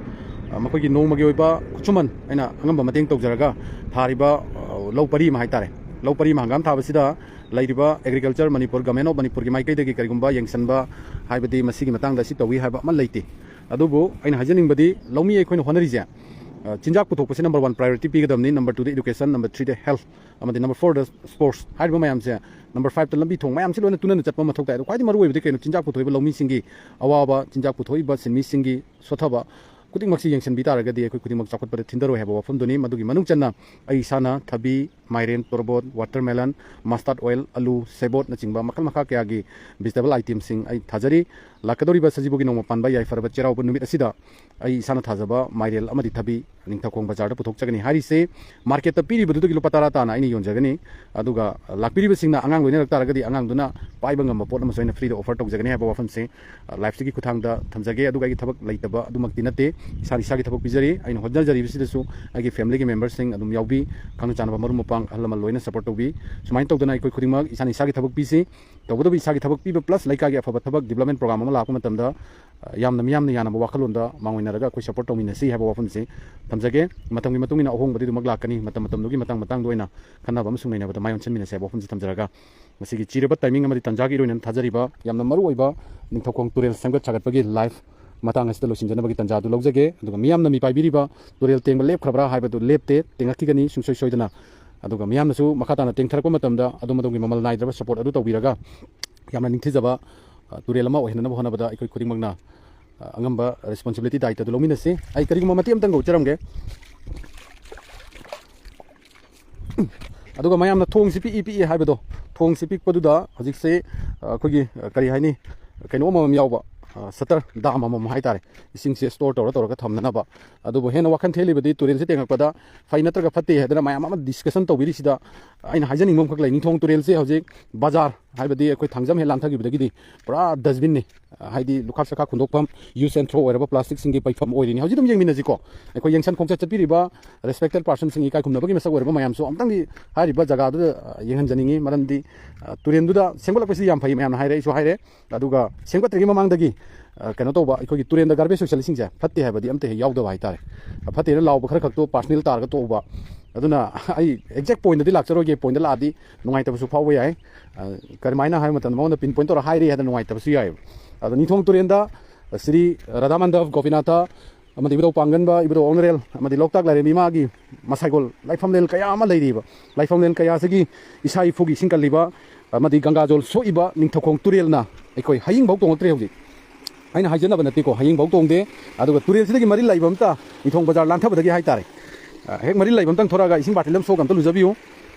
ꯑ, ꯃꯈꯣꯏꯒꯤ ꯅꯣꯡꯃꯒꯤ ꯑꯣꯏꯕ ꯈꯨꯠꯁꯨꯃꯟ ꯑꯩꯅ ꯑꯉꯝꯕ ꯃꯇꯦꯡ ꯇꯧꯖꯔꯒ ꯊꯥꯔꯤꯕ, ꯑ, ꯂꯧ ꯄꯔꯤ ꯑꯃ ꯍꯥꯏꯇꯥꯔꯦ, ꯂꯧ ꯄꯔꯤ ꯑꯃ ꯍꯪꯒꯥꯝ ꯊꯥꯕꯁꯤꯗ ꯂꯩꯔꯤꯕ Agriculture Manipur, Government of Manipur-ꯒꯤ ꯃꯥꯏꯀꯩꯗꯒꯤ ꯀꯔꯤꯒꯨꯝꯕ ꯌꯦꯡꯁꯤꯟꯕ ꯍꯥꯏꯕꯗꯤ ꯃꯁꯤꯒꯤ ꯃꯇꯥꯡꯗ ꯑꯁꯤ ꯇꯧꯏ ꯍꯥꯏꯕ ꯑꯃ ꯂꯩꯇꯦ꯫ ꯑꯗꯨꯕꯨ ꯑꯩꯅ ꯍꯥꯏꯖꯅꯤꯡꯕꯗꯤ ꯂꯧꯃꯤ ꯑꯩꯈꯣꯏꯅ ꯍꯣꯠꯅꯔꯤꯁꯦ ꯑ, ꯆꯤꯟꯖꯥꯛ ꯄꯨꯊꯣꯛꯄꯁꯤ number one priority ꯄꯤꯒꯗꯕꯅꯤ, number twoꯗ education, number threeꯗ health, ꯑꯃꯗꯤ number fourꯗ sports꯫ ꯍꯥꯏꯔꯤꯕ ꯃꯌꯥꯝꯁꯦ, number fiveꯇ ꯂꯝꯕꯤ ꯊꯣꯡ ꯃꯌꯥꯝꯁꯤ ꯂꯣꯏꯅ ꯇꯨꯅꯅ ꯆꯠꯄ ꯃꯊꯧ ꯇꯥꯏ꯫ ꯑꯗꯣ ꯈ꯭ꯋꯥꯏꯗꯒꯤ ꯃꯔꯨꯑꯣꯏꯕꯗꯤ ꯀꯩꯅꯣ? ꯆꯤꯟꯖꯥꯛ ꯄꯨꯊꯣꯛꯏꯕ ꯂꯧꯃꯤꯁꯤꯡꯒꯤ ꯑꯋꯥꯕ, ꯆꯤꯟꯖꯥꯛ ꯄꯨꯊꯣꯛꯏꯕ ꯁꯤꯟꯃꯤꯁꯤꯡꯒꯤ ꯁꯣꯠꯊꯕ ꯈꯨꯗꯤꯡꯃꯛꯁꯤ ꯌꯦꯡꯁꯤꯟꯕꯤ ꯇꯥꯔꯒꯗꯤ ꯑꯩꯈꯣꯏ ꯈꯨꯗꯤꯡꯃꯛ ꯆꯥꯎꯈꯠꯄꯗ ꯊꯤꯟꯊꯔꯣꯏ ꯍꯥꯏꯕ ꯋꯥꯐꯝꯗꯨꯅꯤ꯫ ꯃꯗꯨꯒꯤ ꯃꯅꯨꯡ ꯆꯟꯅ ꯑꯩ ꯏꯁꯥꯅ ꯊꯕꯤ, ꯃꯥꯏꯔꯦꯟ, ꯇꯣꯔꯕꯣꯠ, watermelon, mustard oil, ꯑꯂꯨ, ꯁꯦꯕꯣꯠꯅꯆꯤꯡꯕ ꯃꯈꯜ ꯃꯈꯥ ꯀꯌꯥꯒꯤ vegetable itemꯁꯤꯡ ꯑꯩ ꯊꯥꯖꯔꯤ꯫ ꯂꯥꯛꯀꯗꯧꯔꯤꯕ ꯁꯖꯤꯕꯨꯒꯤ ꯅꯣꯡꯃ ꯄꯥꯟꯕ ꯌꯥꯏꯐꯔꯕ ꯆꯩꯔꯥꯎꯕ ꯅꯨꯃꯤꯠ ꯑꯁꯤꯗ ꯑꯩ ꯏꯁꯥꯅ ꯊꯥꯖꯕ ꯃꯥꯏꯔꯦꯜ ꯑꯃꯗꯤ ꯊꯕꯤ ꯅꯤꯡꯊꯧꯈꯣꯡ ꯕꯖꯥꯔꯗ ꯄꯨꯊꯣꯛꯆꯒꯅꯤ ꯍꯥꯏꯔꯤꯁꯦ꯫ ꯃꯥꯔꯀꯦꯠꯇ ꯄꯤꯔꯤꯕꯗꯨꯗꯒꯤ ꯂꯨꯄꯥ ꯇꯔꯥ ꯇꯥꯅ ꯑꯩꯅ ꯌꯣꯟꯖꯒꯅꯤ꯫ ꯑꯗꯨꯒ ꯂꯥꯛꯄꯤꯔꯤꯕꯁꯤꯡꯅ ꯑꯉꯥꯡ ꯂꯣꯏꯅꯔꯛ ꯇꯥꯔꯒꯗꯤ ꯑꯉꯥꯡꯗꯨꯅ ꯄꯥꯏꯕ ꯉꯝꯕ ꯄꯣꯠ ꯑꯃꯁꯨ ꯑꯩꯅ freeꯗ offer ꯇꯧꯖꯒꯅꯤ ꯍꯥꯏꯕ ꯋꯥꯐꯝꯁꯦ, ꯑ, liveꯁꯤꯒꯤ ꯈꯨꯠꯊꯥꯡꯗ ꯊꯝꯖꯒꯦ꯫ ꯑꯗꯨꯒ ꯑꯩꯒꯤ ꯊꯕꯛ ꯂꯩꯇꯕ ꯑꯗꯨꯃꯛꯇꯤ ꯅꯠꯇꯦ꯫ ꯏꯁꯥꯅ ꯏꯁꯥꯒꯤ ꯊꯕꯛ ꯄꯤꯖꯔꯤ꯫ ꯑꯩꯅ ꯍꯣꯠꯅꯖꯔꯤꯕꯁꯤꯗꯁꯨ ꯑꯩꯒꯤ familyꯒꯤ memberꯁꯤꯡ ꯑꯗꯨꯝ ꯌꯥꯎꯕꯤ, ꯈꯪꯅ ꯆꯥꯟꯅꯕ ꯃꯔꯨꯞ ꯃꯄꯥꯡ ꯑꯍꯜ ꯂꯃꯟ ꯂꯣꯏꯅ support ꯇꯧꯕꯤ꯫ ꯁꯨꯃꯥꯏꯅ ꯇꯧꯗꯅ ꯑꯩꯈꯣꯏ ꯈꯨꯗꯤꯡꯃꯛ ꯏꯁꯥꯅ ꯏꯁꯥꯒꯤ ꯊꯕꯛ ꯄꯤꯁꯤ꯫ ꯇꯧꯕꯇꯕꯨ ꯏꯁꯥꯒꯤ ꯊꯕꯛ ꯄꯤꯕ plus ꯂꯩꯀꯥꯏꯒꯤ ꯑꯐꯕ ꯊꯕꯛ development program ꯑꯃ ꯂꯥꯛꯄ ꯃꯇꯝꯗ, ꯑ, ꯌꯥꯝꯅ ꯃꯤꯌꯥꯝꯅ ꯌꯥꯅꯕ ꯋꯥꯈꯜꯂꯣꯟꯗ ꯃꯥꯡꯑꯣꯏꯅꯔꯒ ꯑꯩꯈꯣꯏ support ꯇꯧꯃꯤꯟꯅꯁꯤ ꯍꯥꯏꯕ ꯋꯥꯐꯝꯁꯤ ꯊꯝꯖꯒꯦ꯫ ꯃꯇꯝꯒꯤ ꯃꯇꯨꯡ ꯏꯟꯅ ꯑꯍꯣꯡꯕꯗꯤ ꯑꯗꯨꯃꯛ ꯂꯥꯛꯀꯅꯤ꯫ ꯃꯇꯝ ꯃꯇꯝꯗꯨꯒꯤ ꯃꯇꯥꯡ ꯃꯇꯥꯡꯗ ꯑꯣꯏꯅ ꯈꯟꯅꯕ ꯑꯃꯁꯨꯡ ꯅꯩꯅꯕꯗ ꯃꯥꯏ ꯑꯣꯟꯁꯤꯟꯃꯤꯟꯅꯁꯤ ꯍꯥꯏꯕ ꯋꯥꯐꯝꯁꯤ ꯊꯝꯖꯔꯒ, ꯉꯁꯤꯒꯤ ꯆꯤꯔꯕ timing ꯑꯃꯗꯤ ꯇꯥꯟꯖꯥꯒꯤ ꯏꯔꯣꯏꯅꯅ ꯊꯥꯖꯔꯤꯕ ꯌꯥꯝꯅ ꯃꯔꯨꯑꯣꯏꯕ ꯅꯤꯡꯊꯧꯈꯣꯡ ꯇꯨꯔꯦꯜ ꯁꯦꯝꯒꯠ ꯁꯥꯒꯠꯄꯒꯤ live ꯃꯇꯥꯡ ꯑꯁꯤꯗ ꯂꯣꯏꯁꯤꯟꯖꯅꯕꯒꯤ ꯇꯥꯟꯖꯥꯗꯨ ꯂꯧꯖꯒꯦ꯫ ꯑꯗꯨꯒ ꯃꯤꯌꯥꯝꯅ ꯃꯤꯄꯥꯏꯕꯤꯔꯤꯕ ꯇꯨꯔꯦꯜ ꯇꯦꯡꯕ ꯂꯦꯞꯈ꯭ꯔꯕ꯭ꯔꯥ ꯍꯥꯏꯕꯗꯨ ꯂꯦꯞꯇꯦ, ꯇꯦꯡꯉꯛꯈꯤꯒꯅꯤ ꯁꯨꯡꯁꯣꯏ ꯁꯣꯏꯗꯅ꯫ ꯑꯗꯨꯒ ꯃꯤꯌꯥꯝꯅꯁꯨ ꯃꯈꯥ ꯇꯥꯅ ꯇꯦꯡꯊꯔꯛꯄ ꯃꯇꯝꯗ ꯑꯗꯣꯝ ꯑꯗꯣꯝꯒꯤ ꯃꯃꯜ ꯅꯥꯏꯗ꯭ꯔꯕ support ꯑꯗꯨ ꯇꯧꯕꯤꯔꯒ ꯌꯥꯝꯅ ꯅꯤꯡꯊꯤꯖꯕ, ꯑ, ꯇꯨꯔꯦꯜ ꯑꯃ ꯑꯣꯏꯍꯟꯅꯕ ꯍꯣꯠꯅꯕꯗ ꯑꯩꯈꯣꯏ ꯈꯨꯗꯤꯡꯃꯛꯅ, ꯑ, ꯑꯉꯝꯕ responsibility, ꯗꯥꯌꯤꯠꯇ ꯑꯗꯨ ꯂꯧꯃꯤꯟꯅꯁꯤ꯫ ꯑꯩ ꯀꯔꯤꯒꯨꯝꯕ ꯃꯇꯦꯛ ꯑꯃꯇꯪꯒ ꯎꯠꯆꯔꯝꯒꯦ꯫ ꯑꯗꯨꯒ ꯃꯌꯥꯝꯅ ꯊꯣꯡꯁꯤ ꯄꯤꯛꯏ ꯄꯤꯛꯏ ꯍꯥꯏꯕꯗꯣ, ꯊꯣꯡꯁꯤ ꯄꯤꯛꯄꯗꯨꯗ ꯍꯧꯖꯤꯛꯁꯦ, ꯑ, ꯑꯩꯈꯣꯏꯒꯤ, ꯑ, ꯀꯔꯤ ꯍꯥꯏꯅꯤ, ꯀꯩꯅꯣ ꯑꯃꯃꯝ ꯌꯥꯎꯕ, ꯑ, shutter dam ꯑꯃꯃꯝ ꯍꯥꯏꯇꯥꯔꯦ, ꯏꯁꯤꯡꯁꯦ store ꯇꯧꯔ ꯇꯧꯔꯒ ꯊꯝꯅꯅꯕ꯫ ꯑꯗꯨꯕꯨ ꯍꯦꯟꯅ ꯋꯥꯈꯜ ꯊꯦꯜꯂꯤꯕꯗꯤ ꯇꯨꯔꯦꯜꯁꯦ ꯇꯦꯡꯉꯛꯄꯗ ꯐꯩ ꯅꯠꯇ꯭ꯔꯒ ꯐꯠꯇꯦ ꯍꯥꯏꯗꯅ ꯃꯌꯥꯝ ꯑꯃ discussion ꯇꯧꯕꯤꯔꯤꯁꯤꯗ ꯑꯩꯅ ꯍꯥꯏꯖꯅꯤꯡꯕ ꯑꯃꯈꯛ ꯂꯩ꯫ ꯅꯤꯡꯊꯧ ꯇꯨꯔꯦꯜꯁꯦ ꯍꯧꯖꯤꯛ ꯕꯖꯥꯔ, ꯍꯥꯏꯕꯗꯤ ꯑꯩꯈꯣꯏ ꯊꯥꯡꯖꯝ ꯍꯦꯛ ꯂꯥꯟꯊꯈꯤꯕꯗꯒꯤꯗꯤ ꯄꯨꯔꯥ dustbinꯅꯤ, ꯍꯥꯏꯗꯤ ꯂꯨꯈꯥꯛ ꯆꯈꯥꯛ ꯍꯨꯟꯗꯣꯛꯐꯝ, use and throw ꯑꯣꯏꯔꯕ plasticꯁꯤꯡꯒꯤ ꯄꯩꯐꯝ ꯑꯣꯏꯔꯤꯅꯤ꯫ ꯍꯧꯖꯤꯛ ꯑꯗꯨꯝ ꯌꯦꯡꯃꯤꯟꯅꯁꯤꯀꯣ, ꯑꯩꯈꯣꯏ ꯌꯦꯡꯁꯟ ꯈꯣꯡꯆꯠ ꯆꯠꯄꯤꯔꯤꯕ respected personꯁꯤꯡ, ꯏꯀꯥꯏ ꯈꯨꯝꯅꯕꯒꯤ ꯃꯁꯛ ꯑꯣꯏꯔꯕ ꯃꯌꯥꯝꯁꯨ ꯑꯃꯨꯛꯇꯪꯗꯤ ꯍꯥꯏꯔꯤꯕ ꯖꯒꯥꯗꯨꯗ, ꯑ, ꯌꯦꯡꯍꯟꯖꯅꯤꯡꯉꯤ꯫ ꯃꯔꯝꯗꯤ, ꯑ, ꯇꯨꯔꯦꯜꯗꯨꯗ ꯁꯦꯝꯒꯠꯂꯛꯄꯁꯤꯗꯤ ꯌꯥꯝ ꯐꯩ, ꯃꯌꯥꯝꯅ ꯍꯥꯏꯔꯦ, ꯑꯩꯁꯨ ꯍꯥꯏꯔꯦ꯫ ꯑꯗꯨꯒ ꯁꯦꯝꯒꯠꯇ꯭ꯔꯤꯉꯩ ꯃꯃꯥꯡꯗꯒꯤ, ꯑ, ꯀꯩꯅꯣ ꯇꯧꯕ, ꯑꯩꯈꯣꯏꯒꯤ ꯇꯨꯔꯦꯜꯗ garbage ꯆꯨꯁꯜꯂꯤꯁꯤꯡꯁꯦ ꯐꯠꯇꯦ ꯍꯥꯏꯕꯗꯤ ꯑꯝꯇ ꯍꯦꯛ ꯌꯥꯎꯗꯕ ꯍꯥꯏꯇꯥꯔꯦ꯫ ꯑ, ꯐꯠꯇꯦꯅ ꯂꯥꯎꯕ ꯈꯔ ꯈꯛꯇꯣ personal ꯇꯥꯔꯒ ꯇꯣꯛꯎꯕ꯫ ꯑꯗꯨꯅ ꯑꯩ exact pointꯇꯗꯤ ꯂꯥꯛꯆꯔꯣꯏꯒꯦ, pointꯇ ꯂꯥꯛꯑꯗꯤ ꯅꯨꯡꯉꯥꯏꯇꯕꯁꯨ ꯐꯥꯎꯕ ꯌꯥꯏ꯫ ꯑ, ꯀꯔꯝꯍꯥꯏꯅ ꯍꯥꯏꯕ ꯃꯇꯝꯗ ꯃꯉꯣꯟꯗ pin point ꯇꯧꯔ ꯍꯥꯏꯔꯤ ꯍꯥꯏꯗꯅ ꯅꯨꯡꯉꯥꯏꯇꯕꯁꯨ ꯌꯥꯏꯑꯕ꯫ ꯑꯗꯣ ꯅꯤꯡꯊꯧ ꯇꯨꯔꯦꯜꯗ ꯁ꯭ꯔꯤ ꯔꯥꯙꯥ ꯃꯥꯙꯕ ꯒꯣꯄꯤꯅꯥꯊ ꯑꯃꯗꯤ ꯏꯕꯨꯙꯧ ꯄꯥꯡꯒꯟꯕ, ꯏꯕꯨꯙꯧ ꯑꯣꯅꯔꯦꯜ, ꯑꯃꯗꯤ ꯂꯣꯛꯇꯥꯛ ꯂꯥꯏꯔꯦꯝꯕꯤ ꯃꯥꯒꯤ ꯃꯁꯥꯏꯒꯣꯜ ꯂꯥꯏꯐꯝꯂꯦꯟ ꯀꯌꯥ ꯑꯃ ꯂꯩꯔꯤꯕ, ꯂꯥꯏꯐꯝꯂꯦꯟ ꯀꯌꯥꯁꯤꯒꯤ ꯏꯁꯥ ꯏꯐꯨꯒꯤ ꯏꯁꯤꯡ ꯀꯜꯂꯤꯕ, ꯑꯃꯗꯤ ꯒꯪꯒꯥꯖꯣꯜ ꯁꯣꯛꯏꯕ ꯅꯤꯡꯊꯧꯈꯣꯡ ꯇꯨꯔꯦꯜꯅ ꯑꯩꯈꯣꯏ ꯍꯌꯤꯡꯐꯥꯎ ꯇꯣꯡꯉꯛꯇ꯭ꯔꯦ ꯍꯧꯖꯤꯛ꯫ ꯑꯩꯅ ꯍꯥꯏꯖꯅꯕ ꯅꯠꯇꯦꯀꯣ, ꯍꯌꯤꯡꯐꯥꯎ ꯇꯣꯡꯗꯦ꯫ ꯑꯗꯨꯒ ꯇꯨꯔꯦꯜꯁꯤꯗꯒꯤ ꯃꯔꯤ ꯂꯩꯕ ꯑꯝꯇ, ꯅꯤꯡꯊꯧ ꯕꯖꯥꯔ ꯂꯥꯟꯊꯕꯗꯒꯤ ꯍꯥꯏꯇꯥꯔꯦ, ꯑ, ꯍꯦꯛ ꯃꯔꯤ ꯂꯩꯕ ꯑꯝꯇꯪ ꯊꯣꯔꯛꯑꯒ ꯏꯁꯤꯡ ꯕꯥꯔꯇꯤꯟ ꯑꯃ ꯁꯣꯛꯑꯒ ꯑꯝꯇ ꯂꯨꯖꯕꯤꯌꯨ꯫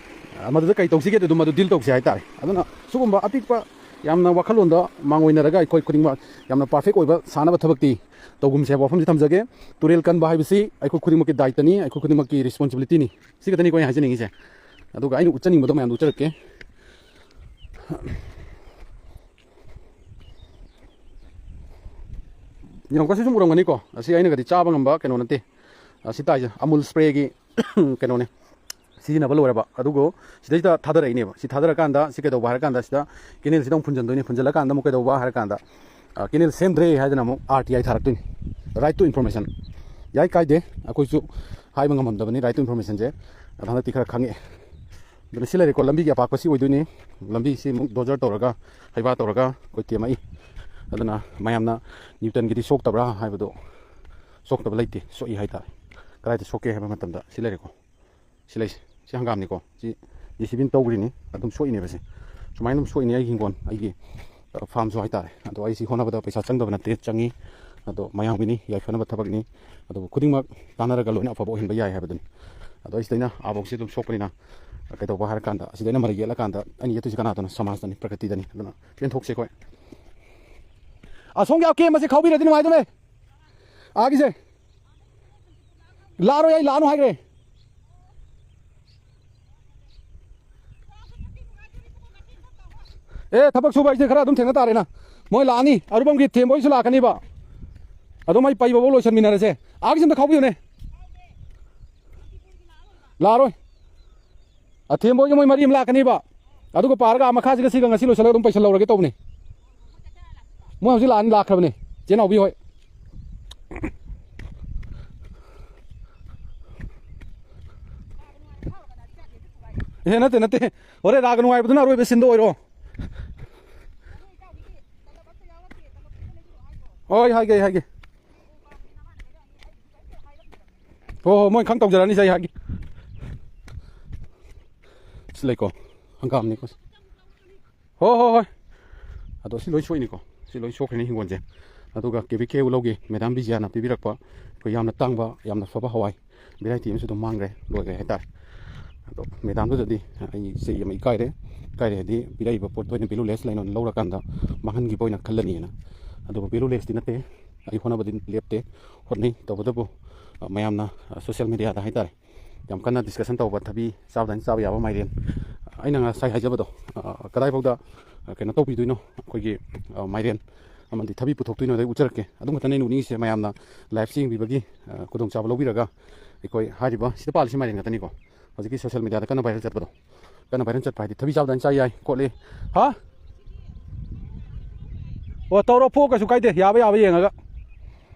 ꯑ, ꯃꯗꯨꯗ ꯀꯩ ꯇꯧꯁꯤꯒꯦ, ꯑꯗꯨꯝ ꯃꯗꯨ ꯗꯤꯜ ꯇꯧꯁꯤ ꯍꯥꯏꯇꯥꯔꯦ꯫ ꯑꯗꯨꯅ ꯁꯤꯒꯨꯝꯕ ꯑꯄꯤꯛꯄ, ꯌꯥꯝꯅ ꯋꯥꯈꯜꯂꯣꯟꯗ ꯃꯥꯡꯑꯣꯏꯅꯔꯒ ꯑꯩꯈꯣꯏ ꯈꯨꯗꯤꯡꯃꯛ ꯌꯥꯝꯅ ꯄꯥꯔꯐꯦꯛ ꯑꯣꯏꯕ ꯁꯥꯟꯅꯕ ꯊꯕꯛꯇꯤ ꯇꯧꯒꯨꯝꯁꯦ ꯍꯥꯏꯕ ꯋꯥꯐꯝꯁꯤ ꯊꯝꯖꯒꯦ꯫ ꯇꯨꯔꯦꯜ ꯀꯟꯕ ꯍꯥꯏꯕꯁꯤ ꯑꯩꯈꯣꯏ ꯈꯨꯗꯤꯡꯃꯛꯀꯤ ꯗꯥꯏꯇꯅꯤ, ꯑꯩꯈꯣꯏ ꯈꯨꯗꯤꯡꯃꯛꯀꯤ ꯔꯦꯁꯄꯣꯟꯁꯤꯕꯤꯂꯤꯇꯤꯅꯤ꯫ ꯁꯤ ꯈꯛꯇꯅꯤꯀꯣ ꯑꯩꯅ ꯍꯥꯏꯖꯅꯤꯡꯉꯤꯁꯦ꯫ ꯑꯗꯨꯒ ꯑꯩꯅ ꯎꯠꯆꯅꯤꯡꯕꯗꯣ ꯃꯌꯥꯝꯗꯣ ꯎꯠꯆꯔꯛꯀꯦ꯫ ꯌꯦꯡꯉꯨꯀꯣ, ꯁꯤ ꯁꯨꯝ ꯎꯔꯝꯒꯅꯤꯀꯣ꯫ ꯑꯁꯤ ꯑꯩꯅꯒꯗꯤ ꯆꯥꯕ ꯉꯝꯕ ꯀꯩꯅꯣ ꯅꯠꯇꯦ꯫ ꯑꯁꯤ ꯇꯥꯏꯁꯦ ꯑꯃꯨꯜ ꯁ꯭ꯄ꯭ꯔꯦꯒꯤ ꯀꯩꯅꯣꯅꯦ, ꯁꯤꯖꯤꯟꯅꯕ ꯂꯣꯏꯔꯕ꯫ ꯑꯗꯨꯒ ꯁꯤꯗꯩꯁꯤꯗ ꯊꯥꯗꯔꯛꯏꯅꯦꯕ꯫ ꯁꯤ ꯊꯥꯗꯔꯀꯥꯟꯗ ꯁꯤ ꯀꯩꯗꯧꯕ ꯍꯥꯏꯔꯀꯥꯟꯗ, ꯁꯤꯗ ꯀꯦꯅꯦꯜꯁꯤꯗ ꯑꯃꯨꯛ ꯐꯨꯟꯖꯟꯗꯣꯏꯅꯤ꯫ ꯐꯨꯟꯖꯜꯂꯀꯥꯟꯗ ꯑꯃꯨꯛ ꯀꯩꯗꯧꯕ ꯍꯥꯏꯔꯀꯥꯟꯗ, ꯑ, ꯀꯦꯅꯦꯜ ꯁꯦꯝꯗ꯭ꯔꯦ ꯍꯥꯏꯗꯅ ꯑꯃꯨꯛ R T I ꯊꯥꯔꯛꯇꯣꯏꯅꯤ, right to information꯫ ꯌꯥꯏ, ꯀꯥꯏꯗꯦ, ꯑꯩꯈꯣꯏꯁꯨ ꯍꯥꯏꯕ ꯉꯝꯃꯝꯗꯕꯅꯤ right to informationꯁꯦ꯫ ꯑꯗꯣ ꯍꯟꯗꯛꯇꯤ ꯈꯔ ꯈꯪꯉꯛꯑꯦ꯫ ꯑꯗꯨꯅ ꯁꯤ ꯂꯩꯔꯦꯀꯣ, ꯂꯝꯕꯤꯒꯤ ꯑꯄꯥꯛꯄ ꯁꯤ ꯑꯣꯏꯗꯣꯏꯅꯤ꯫ ꯂꯝꯕꯤꯁꯤ ꯑꯃꯨꯛ ꯗꯣꯖꯔ ꯇꯧꯔꯒ, ꯍꯩꯕꯥ ꯇꯧꯔꯒ ꯑꯩꯈꯣꯏ ꯇꯦꯝꯃꯛꯏ꯫ ꯑꯗꯨꯅ ꯃꯌꯥꯝꯅ ꯅ꯭ꯌꯨꯇꯟꯒꯤꯗꯤ ꯁꯣꯛꯇꯕ꯭ꯔꯥ ꯍꯥꯏꯕꯗꯣ, ꯁꯣꯛꯇꯕ ꯂꯩꯇꯦ, ꯁꯣꯛꯏ ꯍꯥꯏꯇꯥꯔꯦ꯫ ꯀꯗꯥꯏꯗ ꯁꯣꯛꯀꯦ ꯍꯥꯏꯕ ꯃꯇꯝꯗ ꯁꯤ ꯂꯩꯔꯦꯀꯣ, ꯁꯤ ꯂꯩꯁꯦ, ꯁꯤ ꯍꯪꯒꯥꯝꯅꯤꯀꯣ, ꯁꯤ JCBꯅ ꯇꯧꯈ꯭ꯔꯤꯅꯤ, ꯑꯗꯨꯝ ꯁꯣꯛꯏꯅꯦꯕ ꯁꯦ꯫ ꯁꯨꯃꯥꯏꯅ ꯑꯗꯨꯝ ꯁꯣꯛꯏꯅꯦ ꯑꯩꯒꯤ ꯍꯤꯡꯒꯣꯜ, ꯑꯩꯒꯤ, ꯑ, farmꯁꯨ ꯍꯥꯏꯇꯥꯔꯦ꯫ ꯑꯗꯣ ꯑꯩ ꯁꯤ ꯍꯣꯠꯅꯕꯗ ꯄꯩꯁꯥ ꯆꯪꯗꯕ ꯅꯠꯇꯦ, ꯆꯪꯉꯤ꯫ ꯑꯗꯣ ꯃꯌꯥꯝꯒꯤꯅꯤ, ꯌꯥꯏꯐꯅꯕ ꯊꯕꯛꯅꯤ꯫ ꯑꯗꯨꯕꯨ ꯈꯨꯗꯤꯡꯃꯛ ꯇꯥꯟꯅꯔꯒ ꯂꯣꯏꯅ ꯑꯐꯕ ꯑꯣꯏꯍꯟꯕ ꯌꯥꯏ ꯍꯥꯏꯕꯗꯨꯅꯤ꯫ ꯑꯗꯣ ꯑꯩ ꯁꯤꯗꯩꯅ ꯑꯥꯕꯣꯛꯁꯦ ꯑꯗꯨꯝ ꯁꯣꯛꯄꯅꯤꯅ, ꯀꯩꯗꯧꯕ ꯍꯥꯏꯔꯀꯥꯟꯗ, ꯑꯁꯤꯗꯩꯅ ꯃꯔꯩ ꯌꯦꯠꯂꯀꯥꯟꯗ ꯑꯩꯅ ꯌꯦꯠꯇꯣꯏꯁꯤ ꯀꯅꯥꯗꯅꯣ? ꯁꯃꯥꯖꯇꯅꯤ, ꯄ꯭ꯔꯀ꯭ꯔꯤꯇꯤꯗꯅꯤ꯫ ꯑꯗꯨꯅ ꯄꯦꯟꯊꯣꯛꯁꯦ ꯑꯩꯈꯣꯏ꯫ ꯑꯁꯣꯝꯒꯤ ꯑꯀꯦꯝꯕꯁꯦ ꯈꯥꯎꯕꯤꯔꯗꯤ ꯅꯨꯡꯉꯥꯏꯗꯧꯅꯦ꯫ ꯑꯥꯒꯤꯁꯦ꯫ ꯂꯥꯛꯑꯔꯣꯏ, ꯑꯩ ꯂꯥꯛꯑꯅꯨ ꯍꯥꯏꯈ꯭ꯔꯦ꯫ ꯑꯦ, ꯊꯕꯛ ꯁꯨꯕ ꯍꯥꯏꯁꯦ ꯈꯔ ꯑꯗꯨꯝ ꯊꯦꯡꯅ ꯇꯥꯔꯦꯅ꯫ ꯃꯣꯏ ꯂꯥꯛꯑꯅꯤ, ꯑꯔꯨꯕꯝꯒꯤ ꯊꯦꯝꯕꯣꯏꯁꯨ ꯂꯥꯛꯀꯅꯤꯕ꯫ ꯑꯗꯨꯝ ꯑꯩ ꯄꯩꯕꯐꯥꯎ ꯂꯣꯏꯁꯟꯃꯤꯟꯅꯔꯁꯦ꯫ ꯑꯥꯒꯤꯁꯤ ꯑꯝꯇ ꯈꯥꯎꯕꯤꯌꯨꯅꯦ꯫ ꯂꯥꯛꯑꯔꯣꯏ꯫ ꯑꯊꯦꯝꯕꯣꯏꯒꯤ ꯃꯣꯏ ꯃꯔꯤ ꯑꯃ ꯂꯥꯛꯀꯅꯤꯕ꯫ ꯑꯗꯨꯒ ꯄꯥꯔꯒ ꯑꯥ ꯃꯈꯥꯁꯤꯒ ꯁꯤꯒ ꯉꯁꯤ ꯂꯣꯏꯁꯤꯜꯂꯒ ꯑꯗꯨꯝ ꯄꯩꯁꯜꯍꯧꯔꯒꯦ ꯇꯧꯕꯅꯦ꯫ ꯃꯣꯏ ꯍꯧꯖꯤꯛ ꯂꯥꯛꯑꯅꯤ, ꯂꯥꯛꯈ꯭ꯔꯕꯅꯦ, ꯆꯦ ꯅꯥꯎꯕꯤ ꯍꯣꯏ꯫ ꯑꯦ, ꯅꯠꯇꯦ, ꯅꯠꯇꯦ, ꯍꯣꯔꯦꯟ ꯔꯥꯒ ꯅꯨꯡꯉꯥꯏꯕꯗꯨꯅ ꯑꯔꯣꯏꯕ ꯁꯤꯟꯗ ꯑꯣꯏꯔꯣ꯫ ꯍꯣꯏ, ꯍꯥꯏꯒꯦ, ꯍꯥꯏꯒꯦ꯫ ꯍꯣꯏ ꯍꯣꯏ, ꯃꯣꯏ ꯈꯪ ꯇꯧꯖꯔꯛꯑꯅꯤ ꯑꯩ ꯍꯥꯏꯒꯦ꯫ ꯁꯤ ꯂꯩꯀꯣ, ꯍꯪꯒꯥꯝꯅꯤꯀꯣ꯫ ꯍꯣꯏ ꯍꯣꯏ ꯍꯣꯏ꯫ ꯑꯗꯣ ꯁꯤ ꯂꯣꯏ ꯁꯣꯛꯏꯅꯤꯀꯣ꯫ ꯁꯤ ꯂꯣꯏ ꯁꯣꯛꯈ꯭ꯔꯅꯤ ꯍꯤꯡꯒꯣꯜꯁꯦ꯫ ꯑꯗꯨꯒ ꯀꯦ ꯚꯤ ꯀꯦ ꯎ ꯂꯧꯒꯤ ꯃꯦꯗꯥꯝ ꯕꯤꯖꯤꯌꯥꯅ ꯄꯤꯕꯤꯔꯛꯄ ꯑꯩꯈꯣꯏ ꯌꯥꯝꯅ ꯇꯥꯡꯕ, ꯌꯥꯝꯅ ꯐꯕ ꯍꯋꯥꯏ ꯚꯦꯔꯥꯏꯇꯤ ꯑꯃꯁꯨ ꯑꯗꯨꯝ ꯃꯥꯡꯈ꯭ꯔꯦ, ꯂꯣꯏꯈ꯭ꯔꯦ ꯍꯥꯏꯇꯥꯔꯦ꯫ ꯑꯗꯣ ꯃꯦꯗꯥꯝꯗꯨꯗꯗꯤ ꯑꯩ ꯆꯦꯛ ꯑꯃ ꯏꯀꯥꯏꯔꯦ꯫ ꯏꯀꯥꯏꯔꯦ ꯍꯥꯏꯗꯤ ꯄꯤꯔꯛꯏꯕ ꯄꯣꯠꯇꯣ ꯑꯩꯅ ꯚꯦꯂꯨꯂꯦꯁ ꯂꯩꯅ ꯂꯧꯔꯀꯥꯟꯗ ꯃꯥꯡꯍꯟꯈꯤꯕ ꯑꯣꯏꯅ ꯈꯜꯂꯅꯤꯅ꯫ ꯑꯗꯨꯕꯨ ꯚꯦꯂꯨꯂꯦꯁꯇꯤ ꯅꯠꯇꯦ꯫ ꯑꯩ ꯍꯣꯠꯅꯕꯗꯤ ꯂꯦꯞꯇꯦ, ꯍꯣꯠꯅꯩ꯫ ꯇꯧꯕꯇꯕꯨ, ꯑ, ꯃꯌꯥꯝꯅ, ꯑ, ꯁꯣꯁꯤꯌꯦꯜ ꯃꯦꯗꯤꯌꯥꯗ ꯍꯥꯏꯇꯥꯔꯦ, ꯌꯥꯝ ꯀꯟꯅ ꯗꯤꯁꯀꯁꯟ ꯇꯧꯕ ꯊꯕꯤ ꯆꯥꯕꯗ ꯆꯥꯕ ꯌꯥꯕ ꯃꯥꯏꯔꯦꯟ, ꯑꯩꯅ ꯉꯁꯥꯏ ꯍꯥꯏꯖꯕꯗꯣ, ꯑ, ꯀꯗꯥꯏꯐꯥꯎꯗ, ꯑ, ꯀꯩꯅꯣ ꯇꯧꯕꯤꯗꯣꯏꯅꯣ? ꯑꯩꯈꯣꯏꯒꯤ, ꯑ, ꯃꯥꯏꯔꯦꯟ ꯑꯃꯗꯤ ꯊꯕꯤ ꯄꯨꯊꯣꯛꯇꯣꯏꯅꯣ? ꯑꯗꯩ ꯎꯠꯆꯔꯛꯀꯦ꯫ ꯑꯗꯨ ꯈꯛꯇꯅꯦ ꯑꯩꯅ ꯎꯠꯅꯤꯡꯉꯤꯁꯦ, ꯃꯌꯥꯝꯅ ꯂꯥꯏꯚꯁꯦ ꯌꯦꯡꯕꯤꯕꯒꯤ, ꯑ, ꯈꯨꯗꯣꯡꯆꯥꯕ ꯂꯧꯕꯤꯔꯒ ꯑꯩꯈꯣꯏ ꯍꯥꯏꯔꯤꯕ ꯁꯤꯗ ꯄꯥꯜꯂꯤꯁꯤ ꯃꯥꯏꯔꯦꯟ ꯉꯥꯛꯇꯅꯤꯀꯣ꯫ ꯍꯧꯖꯤꯛꯀꯤ ꯁꯣꯁꯤꯌꯦꯜ ꯃꯦꯗꯤꯌꯥꯗ ꯀꯟꯅ ꯚꯥꯏꯔꯦꯜ ꯆꯠꯄꯗꯣ, ꯀꯟꯅ ꯚꯥꯏꯔꯦꯜ ꯆꯠꯄ ꯍꯥꯏꯗꯤ ꯊꯕꯤ ꯆꯥꯕꯗ ꯆꯥ ꯌꯥꯏ ꯈꯣꯠꯂꯤ꯫ ꯍꯥ? ꯑꯣ, ꯇꯧꯔꯣ, ꯐꯨ, ꯀꯩꯁꯨ ꯀꯥꯏꯗꯦ, ꯌꯥꯕ ꯌꯥꯕ ꯌꯦꯡꯉꯒ꯫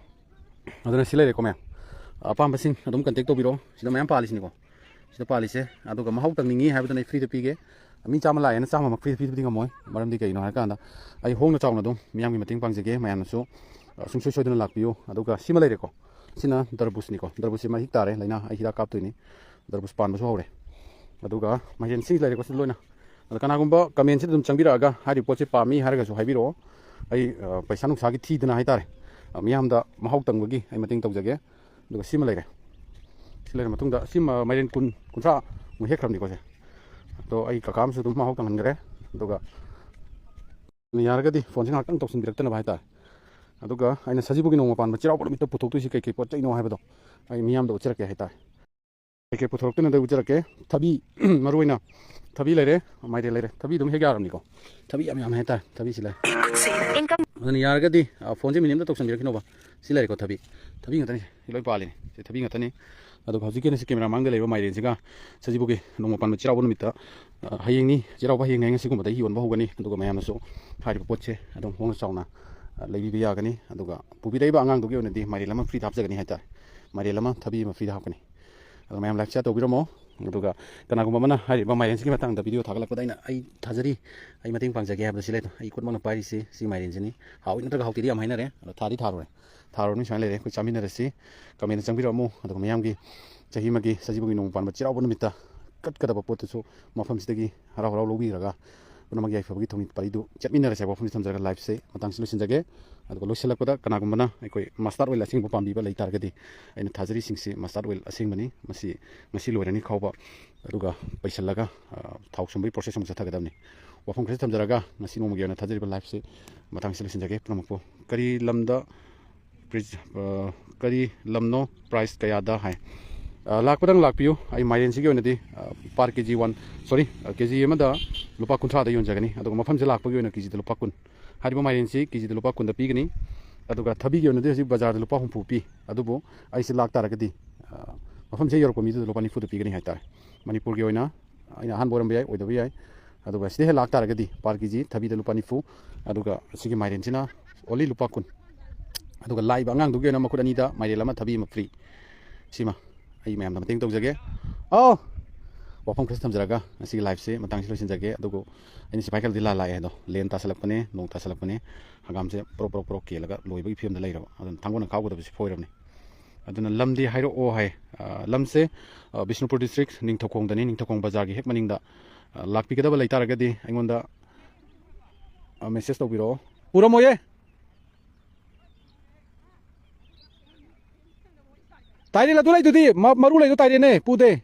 ꯑꯗꯨꯅ ꯁꯤ ꯂꯩꯔꯦꯀꯣ ꯃꯌꯥꯝ, ꯑꯄꯥꯝꯕꯁꯤꯡ ꯑꯗꯨꯝ ꯀꯟꯇꯦꯛ ꯇꯧꯕꯤꯔꯛꯑꯣ꯫ ꯁꯤꯗ ꯃꯌꯥꯝ ꯄꯥꯜꯂꯤꯁꯤꯅꯤꯀꯣ꯫ ꯁꯤꯗ ꯄꯥꯜꯂꯤꯁꯦ꯫ ꯑꯗꯨꯒ ꯃꯍꯥꯎ ꯇꯪꯅꯤꯡꯉꯤ ꯍꯥꯏꯕꯗꯨꯅ ꯑꯩ ꯐ꯭ꯔꯤꯗ ꯄꯤꯒꯦ꯫ ꯃꯤ ꯆꯥꯝꯃ ꯂꯥꯛꯑꯦꯅ ꯆꯥꯝꯃꯃꯛ ꯐ꯭ꯔꯤꯗ ꯄꯤꯕꯗꯤ ꯉꯝꯃꯣꯏ꯫ ꯃꯔꯝꯗꯤ ꯀꯩꯒꯤꯅꯣ ꯍꯥꯏꯔꯀꯥꯟꯗ ꯑꯩ ꯍꯣꯡꯅ ꯆꯥꯎꯅ ꯑꯗꯨꯝ ꯃꯤꯌꯥꯝꯒꯤ ꯃꯇꯦꯡ ꯄꯥꯡꯖꯒꯦ꯫ ꯃꯌꯥꯝꯅꯁꯨ, ꯑ, ꯁꯨꯡꯁꯣꯏ ꯁꯣꯏꯗꯅ ꯂꯥꯛꯄꯤꯌꯨ꯫ ꯑꯗꯨꯒ ꯁꯤꯃ ꯂꯩꯔꯦꯀꯣ꯫ ꯁꯤꯅ ꯇꯔꯕꯨꯖꯅꯤꯀꯣ꯫ ꯇꯔꯕꯨꯖꯁꯤ ꯃꯍꯤꯛ ꯇꯥꯔꯦ, ꯂꯥꯏꯅꯥ ꯑꯩ ꯍꯤꯗꯥꯛ ꯀꯥꯞꯇꯣꯏꯅꯤ꯫ ꯇꯔꯕꯨꯖ ꯄꯥꯟꯕꯁꯨ ꯍꯧꯔꯦ꯫ ꯑꯗꯨꯒ ꯃꯥꯏꯔꯦꯟꯁꯤꯡꯁꯤ ꯂꯩꯔꯦꯀꯣ, ꯁꯤ ꯂꯣꯏꯅ꯫ ꯑꯗ ꯀꯅꯥꯒꯨꯝꯕ ꯀꯃꯦꯟꯁꯤꯗ ꯑꯗꯨꯝ ꯆꯪꯕꯤꯔꯛꯑꯒ ꯍꯥꯏꯔꯤꯕ ꯄꯣꯠꯁꯤ ꯄꯥꯝꯃꯤ ꯍꯥꯏꯔꯒꯁꯨ ꯍꯥꯏꯕꯤꯔꯛꯑꯣ꯫ ꯑꯩ, ꯑ, ꯄꯩꯁꯥ ꯅꯨꯡꯁꯥꯒꯤ ꯊꯤꯗꯅ ꯍꯥꯏꯇꯥꯔꯦ, ꯑ, ꯃꯤꯌꯥꯝꯗ ꯃꯍꯥꯎ ꯇꯪꯕꯒꯤ ꯑꯩ ꯃꯇꯦꯡ ꯇꯧꯖꯒꯦ꯫ ꯑꯗꯨꯒ ꯁꯤꯃ ꯂꯩꯔꯦ꯫ ꯁꯤ ꯂꯩꯔ ꯃꯇꯨꯡꯗ ꯁꯤꯃ ꯃꯥꯏꯔꯦꯟ ꯀꯨꯟ, ꯀꯨꯟꯊ꯭ꯔꯥ ꯃꯨꯛ ꯍꯦꯛꯈ꯭ꯔꯕꯅꯤꯀꯣ ꯁꯦ꯫ ꯑꯗꯣ ꯑꯩ ꯀꯀꯥ ꯑꯃꯁꯨ ꯑꯗꯨꯝ ꯃꯍꯥꯎ ꯇꯪꯍꯟꯈ꯭ꯔꯦ꯫ ꯑꯗꯨꯒ ꯌꯥꯔꯒꯗꯤ ꯐꯣꯟꯁꯦ ꯉꯥꯏꯍꯥꯛꯇꯪ ꯇꯧꯁꯤꯟꯕꯤꯔꯛꯇꯅꯕ ꯍꯥꯏꯇꯥꯔꯦ꯫ ꯑꯗꯨꯒ ꯑꯩꯅ ꯁꯖꯤꯕꯨꯒꯤ ꯅꯣꯡꯃ ꯄꯥꯟꯕ ꯆꯩꯔꯥꯎꯕ ꯅꯨꯃꯤꯠꯇ ꯄꯨꯊꯣꯛꯇꯣꯏꯁꯤ ꯀꯩ ꯀꯩ ꯄꯣꯠ ꯆꯩꯅꯣ ꯍꯥꯏꯕꯗꯣ ꯑꯩ ꯃꯤꯌꯥꯝꯗ ꯎꯠꯆꯔꯛꯀꯦ ꯍꯥꯏꯇꯥꯔꯦ꯫ ꯀꯩ ꯀꯩ ꯄꯨꯊꯣꯔꯛꯇꯣꯏꯅꯣꯗ ꯎꯠꯆꯔꯛꯀꯦ꯫ ꯊꯕꯤ, ꯃꯔꯨ ꯑꯣꯏꯅ ꯊꯕꯤ ꯂꯩꯔꯦ, ꯃꯥꯏꯔꯦꯟ ꯂꯩꯔꯦ꯫ ꯊꯕꯤ ꯑꯗꯨꯝ ꯍꯦꯛ ꯌꯥꯔꯕꯅꯤꯀꯣ꯫ ꯊꯕꯤ ꯌꯥꯝ ꯌꯥꯝꯃꯦ ꯍꯥꯏꯇꯥꯔꯦ꯫ ꯊꯕꯤꯁꯤ ꯂꯩꯔꯦ꯫ ꯑꯗꯨꯅ ꯌꯥꯔꯒꯗꯤ, ꯑ, ꯐꯣꯟꯁꯦ ꯃꯤꯅꯤꯠ ꯑꯝꯇ ꯇꯧꯁꯟꯕꯤꯔꯛꯈꯤꯅꯣꯕ꯫ ꯁꯤ ꯂꯩꯔꯦꯀꯣ ꯊꯕꯤ꯫ ꯊꯕꯤ ꯉꯥꯛꯇꯅꯤ꯫ ꯁꯤ ꯂꯣꯏ ꯄꯥꯜꯂꯤꯅꯤ꯫ ꯁꯤ ꯊꯕꯤ ꯉꯥꯛꯇꯅꯤ꯫ ꯑꯗꯨꯒ ꯍꯧꯖꯤꯛꯀꯤ ꯑꯣꯏꯅ ꯁꯤ ꯀꯦꯃꯦꯔꯥ ꯃꯥꯡꯗ ꯂꯩꯔꯤꯕ ꯃꯥꯏꯔꯦꯟꯁꯤꯒ ꯁꯖꯤꯕꯨꯒꯤ ꯅꯣꯡꯃ ꯄꯥꯟꯕ ꯆꯩꯔꯥꯎꯕ ꯅꯨꯃꯤꯠꯇ, ꯑ, ꯍꯌꯦꯡꯅꯤ, ꯆꯩꯔꯥꯎꯕ ꯍꯌꯦꯡꯅꯤ, ꯉꯁꯤꯒꯨꯝꯕꯗ ꯌꯣꯟꯕ ꯍꯧꯒꯅꯤ꯫ ꯑꯗꯨꯒ ꯃꯌꯥꯝꯅꯁꯨ ꯍꯥꯏꯔꯤꯕ ꯄꯣꯠꯁꯦ ꯑꯗꯨꯝ ꯍꯣꯡꯅ ꯆꯥꯎꯅ, ꯑ, ꯂꯩꯕꯤꯕ ꯌꯥꯒꯅꯤ꯫ ꯑꯗꯨꯒ ꯄꯨꯕꯤꯔꯛꯏꯕ ꯑꯉꯥꯡꯗꯨꯒꯤ ꯑꯣꯏꯅꯗꯤ ꯃꯥꯏꯔꯦꯟ ꯑꯃ ꯐ꯭ꯔꯤꯗ ꯍꯥꯞꯆꯒꯅꯤ ꯍꯥꯏꯇꯥꯔꯦ꯫ ꯃꯥꯏꯔꯦꯟ ꯑꯃ, ꯊꯕꯤ ꯑꯃ ꯐ꯭ꯔꯤꯗ ꯍꯥꯞꯀꯅꯤ꯫ ꯑꯗꯣ ꯃꯌꯥꯝ ꯂꯥꯏꯛ ꯁꯤꯌꯥꯔ ꯇꯧꯕꯤꯔꯝꯃꯣ꯫ ꯑꯗꯨꯒ ꯀꯅꯥꯒꯨꯝꯕ ꯑꯃꯅ ꯍꯥꯏꯔꯤꯕ ꯃꯥꯏꯔꯦꯟꯁꯤꯒꯤ ꯃꯇꯥꯡꯗ ꯚꯤꯗꯤꯑꯣ ꯊꯥꯒꯠꯂꯛꯄꯗ ꯑꯩꯅ, "ꯑꯩ ꯊꯥꯖꯔꯤ, ꯑꯩ ꯃꯇꯦꯡ ꯄꯥꯡꯖꯒꯦ" ꯍꯥꯏꯕꯗꯣ ꯁꯤ ꯂꯩ꯫ ꯑꯩ ꯈꯨꯠꯃꯛꯅ ꯄꯥꯏꯔꯤꯁꯤ ꯁꯤ ꯃꯥꯏꯔꯦꯟꯁꯤꯅꯤ꯫ ꯍꯥꯎꯏ ꯅꯠꯇ꯭ꯔꯒ ꯍꯥꯎꯇꯦꯗꯤ ꯌꯥꯝ ꯍꯥꯏꯅꯔꯦ, ꯑꯗꯣ ꯊꯥꯗꯤ ꯊꯥꯔꯨꯔꯦ꯫ ꯊꯥꯔꯨꯔꯅꯤ, ꯁꯨꯃꯥꯏꯅ ꯂꯩꯔꯦ, ꯑꯩꯈꯣꯏ ꯆꯥꯃꯤꯟꯅꯔꯁꯤ꯫ ꯀꯃꯦꯟꯗ ꯆꯪꯕꯤꯔꯛꯑꯝꯃꯨ, ꯑꯗꯨꯒ ꯃꯌꯥꯝꯒꯤ ꯆꯍꯤ ꯑꯃꯒꯤ ꯁꯖꯤꯕꯨꯒꯤ ꯅꯣꯡꯃ ꯄꯥꯟꯕ ꯆꯩꯔꯥꯎꯕ ꯅꯨꯃꯤꯠꯇ ꯀꯠꯀꯗꯕ ꯄꯣꯠꯇꯨꯁꯨ ꯃꯐꯝꯁꯤꯗꯒꯤ ꯍꯔꯥꯎ ꯍꯔꯥꯎ ꯂꯧꯕꯤꯔꯒ ꯄꯨꯝꯅꯃꯛ ꯌꯥꯏꯐꯕꯒꯤ ꯊꯧꯅꯤ ꯄꯔꯤꯗꯨ ꯆꯠꯃꯤꯟꯅꯔꯁꯦ ꯍꯥꯏꯕ ꯋꯥꯐꯝꯁꯤ ꯊꯝꯖꯔꯒ ꯂꯥꯏꯐꯁꯦ ꯃꯇꯥꯡꯁꯤ ꯂꯣꯏꯁꯤꯟꯖꯒꯦ꯫ ꯑꯗꯨꯒ ꯂꯣꯏꯁꯤꯜꯂꯛꯄꯗ ꯀꯅꯥꯒꯨꯝꯕꯅ ꯑꯩꯈꯣꯏ ꯃꯁꯇꯥꯔꯠ ꯑꯣꯏꯜ ꯑꯁꯦꯡꯕ ꯄꯥꯝꯕꯤꯕ ꯂꯩ ꯇꯥꯔꯒꯗꯤ, ꯑꯩꯅ ꯊꯥꯖꯔꯤꯁꯤꯡꯁꯤ ꯃꯁꯇꯥꯔꯠ ꯑꯣꯏꯜ ꯑꯁꯦꯡꯕꯅꯤ꯫ ꯃꯁꯤ ꯉꯁꯤ ꯂꯣꯏꯔꯅꯤ ꯈꯥꯎꯕ, ꯑꯗꯨꯒ ꯄꯩꯁꯜꯂꯒ, ꯑ, ꯊꯥꯎ ꯁꯨꯝꯕꯒꯤ ꯄ꯭ꯔꯣꯁꯦꯁ ꯑꯃꯨꯛ ꯆꯠꯊꯒꯗꯕꯅꯤ꯫ ꯋꯥꯐꯝ ꯈꯔꯁꯤ ꯊꯝꯖꯔꯒ ꯉꯁꯤ ꯅꯣꯡꯃꯒꯤ ꯑꯣꯏꯅ ꯊꯥꯖꯔꯤꯕ ꯂꯥꯏꯐꯁꯤ ꯃꯇꯥꯡꯁꯤ ꯂꯣꯏꯁꯤꯟꯖꯒꯦ꯫ ꯄꯨꯝꯅꯃꯛꯄꯨ ꯀꯔꯤ ꯂꯝꯗ ꯄ꯭ꯔꯤꯁ-, ꯑ, ꯀꯔꯤ ꯂꯝꯅꯣ, ꯄ꯭ꯔꯥꯏꯁ ꯀꯌꯥꯗ ꯍꯥꯏ꯫ ꯑ, ꯂꯥꯛꯄꯗꯪ ꯂꯥꯛꯄꯤꯌꯨ꯫ ꯑꯩ ꯃꯥꯏꯔꯦꯟꯁꯤꯒꯤ ꯑꯣꯏꯅꯗꯤ, ꯑ, per ꯀꯦ ꯖꯤ ꯋꯥꯟ, ꯁꯣꯔꯤ, ꯑ, ꯀꯦ ꯖꯤ ꯑꯃꯗ ꯂꯨꯄꯥ ꯀꯨꯟꯊ꯭ꯔꯥꯗ ꯌꯣꯟꯖꯒꯅꯤ꯫ ꯑꯗꯨꯒ ꯃꯐꯝꯁꯦ ꯂꯥꯛꯄꯒꯤ ꯑꯣꯏꯅ ꯀꯦ ꯖꯤꯗ ꯂꯨꯄꯥ ꯀꯨꯟ꯫ ꯍꯥꯏꯔꯤꯕ ꯃꯥꯏꯔꯦꯟꯁꯤ ꯀꯦ ꯖꯤꯗ ꯂꯨꯄꯥ ꯀꯨꯟꯗ ꯄꯤꯒꯅꯤ꯫ ꯑꯗꯨꯒ ꯊꯕꯤꯒꯤ ꯑꯣꯏꯅꯗꯤ ꯍꯧꯖꯤꯛ ꯕꯖꯥꯔꯗ ꯂꯨꯄꯥ ꯍꯨꯝꯐꯨ ꯄꯤ꯫ ꯑꯗꯨꯕꯨ ꯑꯩꯁꯦ ꯂꯥꯛ ꯇꯥꯔꯒꯗꯤ, ꯑ, ꯃꯐꯝꯁꯦ ꯌꯧꯔꯛꯄ ꯃꯤꯗꯨꯗ ꯂꯨꯄꯥ ꯅꯤꯐꯨꯗ ꯄꯤꯒꯅꯤ ꯍꯥꯏꯇꯥꯔꯦ꯫ ꯃꯅꯤꯄꯨꯔꯒꯤ ꯑꯣꯏꯅ ꯑꯩꯅ ꯑꯍꯥꯟꯕ ꯑꯣꯏꯔꯝꯕ ꯌꯥꯏ, ꯑꯣꯏꯗꯕ ꯌꯥꯏ꯫ ꯑꯗꯨꯒ ꯁꯤꯗ ꯍꯦꯛ ꯂꯥꯛꯇꯥꯔꯒꯗꯤ per ꯀꯦ ꯖꯤ ꯊꯕꯤꯗ ꯂꯨꯄꯥ ꯅꯤꯐꯨ, ꯑꯗꯨꯒ ꯁꯤꯒꯤ ꯃꯥꯏꯔꯦꯟꯁꯤꯅ only ꯂꯨꯄꯥ ꯀꯨꯟ꯫ ꯑꯗꯨꯒ ꯂꯥꯛꯏꯕ ꯑꯉꯥꯡꯗꯨꯒꯤ ꯑꯣꯏꯅ ꯃꯈꯨꯠ ꯑꯅꯤꯗ ꯃꯥꯏꯔꯦꯟ ꯑꯃ, ꯊꯕꯤ ꯑꯃ free꯫ ꯁꯤꯃ ꯑꯩ ꯃꯌꯥꯝꯗ ꯃꯇꯦꯡ ꯇꯧꯖꯒꯦ꯫ ꯑꯧ! ꯋꯥꯐꯝ ꯈꯔꯁꯨ ꯊꯝꯖꯔꯒ ꯉꯁꯤꯒꯤ ꯂꯥꯏꯐꯁꯦ ꯃꯇꯥꯡꯁꯤ ꯂꯣꯏꯁꯤꯟꯖꯒꯦ꯫ ꯑꯗꯨꯕꯨ ꯑꯩꯅ ꯁꯤꯐꯥꯏ ꯈꯜꯗꯤ ꯂꯥꯜꯂꯥꯛꯑꯦ ꯑꯗꯣ, ꯂꯦꯟ ꯇꯥꯁꯜꯂꯛꯄꯅꯦ, ꯅꯣꯡ ꯇꯥꯁꯜꯂꯛꯄꯅꯦ, ꯍꯪꯒꯥꯝꯁꯦ ꯄ꯭ꯔꯣꯛ ꯄ꯭ꯔꯣꯛ ꯄ꯭ꯔꯣꯛ ꯀꯦꯜꯂꯒ ꯂꯣꯏꯕꯒꯤ ꯐꯤꯕꯝꯗ ꯂꯩꯔꯕ꯫ ꯑꯗꯨꯅ ꯊꯥꯡꯒꯣꯜꯅ ꯈꯥꯎꯒꯗꯕꯁꯤ ꯐꯣꯏꯔꯕꯅꯤ꯫ ꯑꯗꯨꯅ ꯂꯝꯗꯤ ꯍꯥꯏꯔꯛꯑꯣ ꯍꯥꯏ꯫ ꯑ, ꯂꯝꯁꯦ, ꯑ, ꯕꯤꯁꯅꯨꯄꯨꯔ ꯗꯤꯁꯇ꯭ꯔꯤꯛ, ꯅꯤꯡꯊꯧꯈꯣꯡꯗꯅꯤ꯫ ꯅꯤꯡꯊꯧꯈꯣꯡ ꯕꯖꯥꯔꯒꯤ ꯍꯦꯛ ꯃꯅꯤꯡꯗ, ꯑ, ꯂꯥꯛꯄꯤꯒꯗꯕ ꯂꯩꯇꯥꯔꯒꯗꯤ ꯑꯩꯉꯣꯟꯗ, ꯑ, ꯃꯦꯁꯦꯖ ꯇꯧꯕꯤꯔꯛꯑꯣ꯫ ꯄꯨꯔꯝꯃꯣꯏꯌꯦ꯫ ꯇꯥꯏꯔꯦꯟ ꯑꯗꯨ ꯂꯩꯗꯨꯗꯤ, ꯃ-, ꯃꯔꯨ ꯂꯩꯗꯣ ꯇꯥꯏꯔꯦꯟꯅꯦ, ꯄꯨꯗꯦ꯫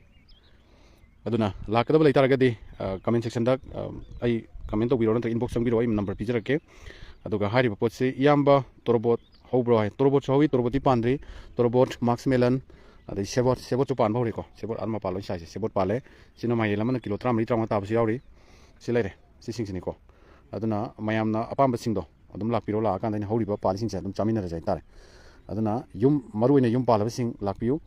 ꯑꯗꯨꯅ ꯂꯥꯛꯀꯗꯕ ꯂꯩꯇꯥꯔꯒꯗꯤ, ꯑ, ꯀꯃꯦꯟ ꯁꯦꯛꯁꯟꯗ, ꯑ, ꯑꯩ ꯀꯃꯦꯟ ꯇꯧꯕꯤꯔꯛꯑꯣ, ꯅꯠꯇ꯭ꯔꯒ inbox ꯆꯪꯕꯤꯔꯛꯑꯣ, ꯑꯩ number ꯄꯤꯖꯔꯛꯀꯦ꯫ ꯑꯗꯨꯒ ꯍꯥꯏꯔꯤꯕ ꯄꯣꯠꯁꯤ, "ꯏꯌꯥꯝꯕ, ꯇꯣꯔꯣꯕꯣꯠ ꯍꯧꯕ꯭ꯔꯣ?" ꯍꯥꯏ꯫ ꯇꯣꯔꯣꯕꯣꯠꯁꯨ ꯍꯧꯋꯤ, ꯇꯣꯔꯣꯕꯣꯠꯇꯤ ꯄꯥꯟꯗ꯭ꯔꯤ꯫ ꯇꯣꯔꯣꯕꯣꯠ, ꯃꯥꯛꯁꯃꯦꯂꯟ, ꯑꯗꯩ ꯁꯦꯕꯣꯠ, ꯁꯦꯕꯣꯠꯁꯨ ꯄꯥꯟꯕ ꯍꯧꯔꯦꯀꯣ꯫ ꯁꯦꯕꯣꯠ ꯑꯥ ꯃꯄꯥꯟ ꯂꯣꯏ ꯁꯥꯏꯁꯦ꯫ ꯁꯦꯕꯣꯠ ꯄꯥꯜꯂꯦ꯫ ꯁꯤꯅ ꯃꯥꯏꯔꯦꯟ ꯑꯃꯅ ꯀꯤꯂꯣ ꯇꯔꯥꯃꯔꯤ, ꯇꯔꯥꯃꯉꯥ ꯇꯥꯕꯁꯨ ꯌꯥꯎꯔꯤ꯫ ꯁꯤ ꯂꯩꯔꯦ꯫ ꯁꯤꯁꯤꯡꯁꯤꯅꯤꯀꯣ꯫ ꯑꯗꯨꯅ ꯃꯌꯥꯝꯅ ꯑꯄꯥꯝꯕꯁꯤꯡꯗꯣ ꯑꯗꯨꯝ ꯂꯥꯛꯄꯤꯔꯣ, ꯂꯥꯛꯑꯀꯥꯟꯗ ꯑꯩꯅ ꯍꯧꯔꯤꯕ ꯄꯥꯜꯂꯤꯁꯤꯡꯁꯦ ꯑꯗꯨꯝ ꯆꯥꯃꯤꯟꯅꯔꯁꯦ ꯍꯥꯏꯇꯥꯔꯦ꯫ ꯑꯗꯨꯅ ꯌꯨꯝ, ꯃꯔꯨꯑꯣꯏꯅ ꯌꯨꯝ ꯄꯥꯜꯂꯕꯁꯤꯡ ꯂꯥꯛꯄꯤꯌꯨ꯫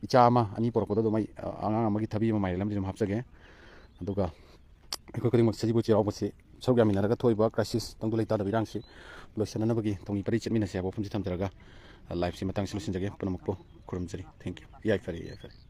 ꯏꯆꯥ ꯑꯃ ꯑꯅꯤ ꯄꯨꯔꯛꯄꯗ ꯑꯗꯨꯝ ꯑꯩ, ꯑ, ꯑꯉꯥꯡ ꯑꯃꯒꯤ ꯊꯕꯤ ꯑꯃ, ꯃꯥꯏꯔꯦꯟ ꯑꯃꯗꯤ ꯑꯗꯨꯝ ꯍꯥꯞꯆꯒꯦ꯫ ꯑꯗꯨꯒ ꯑꯩꯈꯣꯏ ꯈꯨꯗꯤꯡꯃꯛ ꯁꯖꯤꯕꯨ ꯆꯩꯔꯥꯎꯕꯁꯤ ꯁꯔꯨꯛ ꯌꯥꯃꯤꯟꯅꯔꯒ ꯊꯣꯛꯏꯕ crisis, ꯇꯪꯗꯨ ꯂꯩꯇꯥꯗꯕ ꯏꯔꯥꯡꯁꯤ ꯂꯣꯏꯁꯤꯟꯅꯅꯕꯒꯤ ꯊꯧꯅꯤ ꯄꯔꯤ ꯆꯠꯃꯤꯟꯅꯁꯤ ꯍꯥꯏꯕ ꯋꯥꯐꯝꯁꯤ ꯊꯝꯖꯔꯒ, ꯑ, ꯂꯥꯏꯐꯁꯤ ꯃꯇꯥꯡꯁꯤ ꯂꯣꯏꯁꯤꯟꯖꯒꯦ꯫ ꯄꯨꯝꯅꯃꯛꯄꯨ ꯈꯨꯔꯨꯝꯖꯔꯤ꯫ Thank you꯫ ꯌꯥꯏꯐꯔꯦ, ꯌꯥꯏꯐꯔꯦ꯫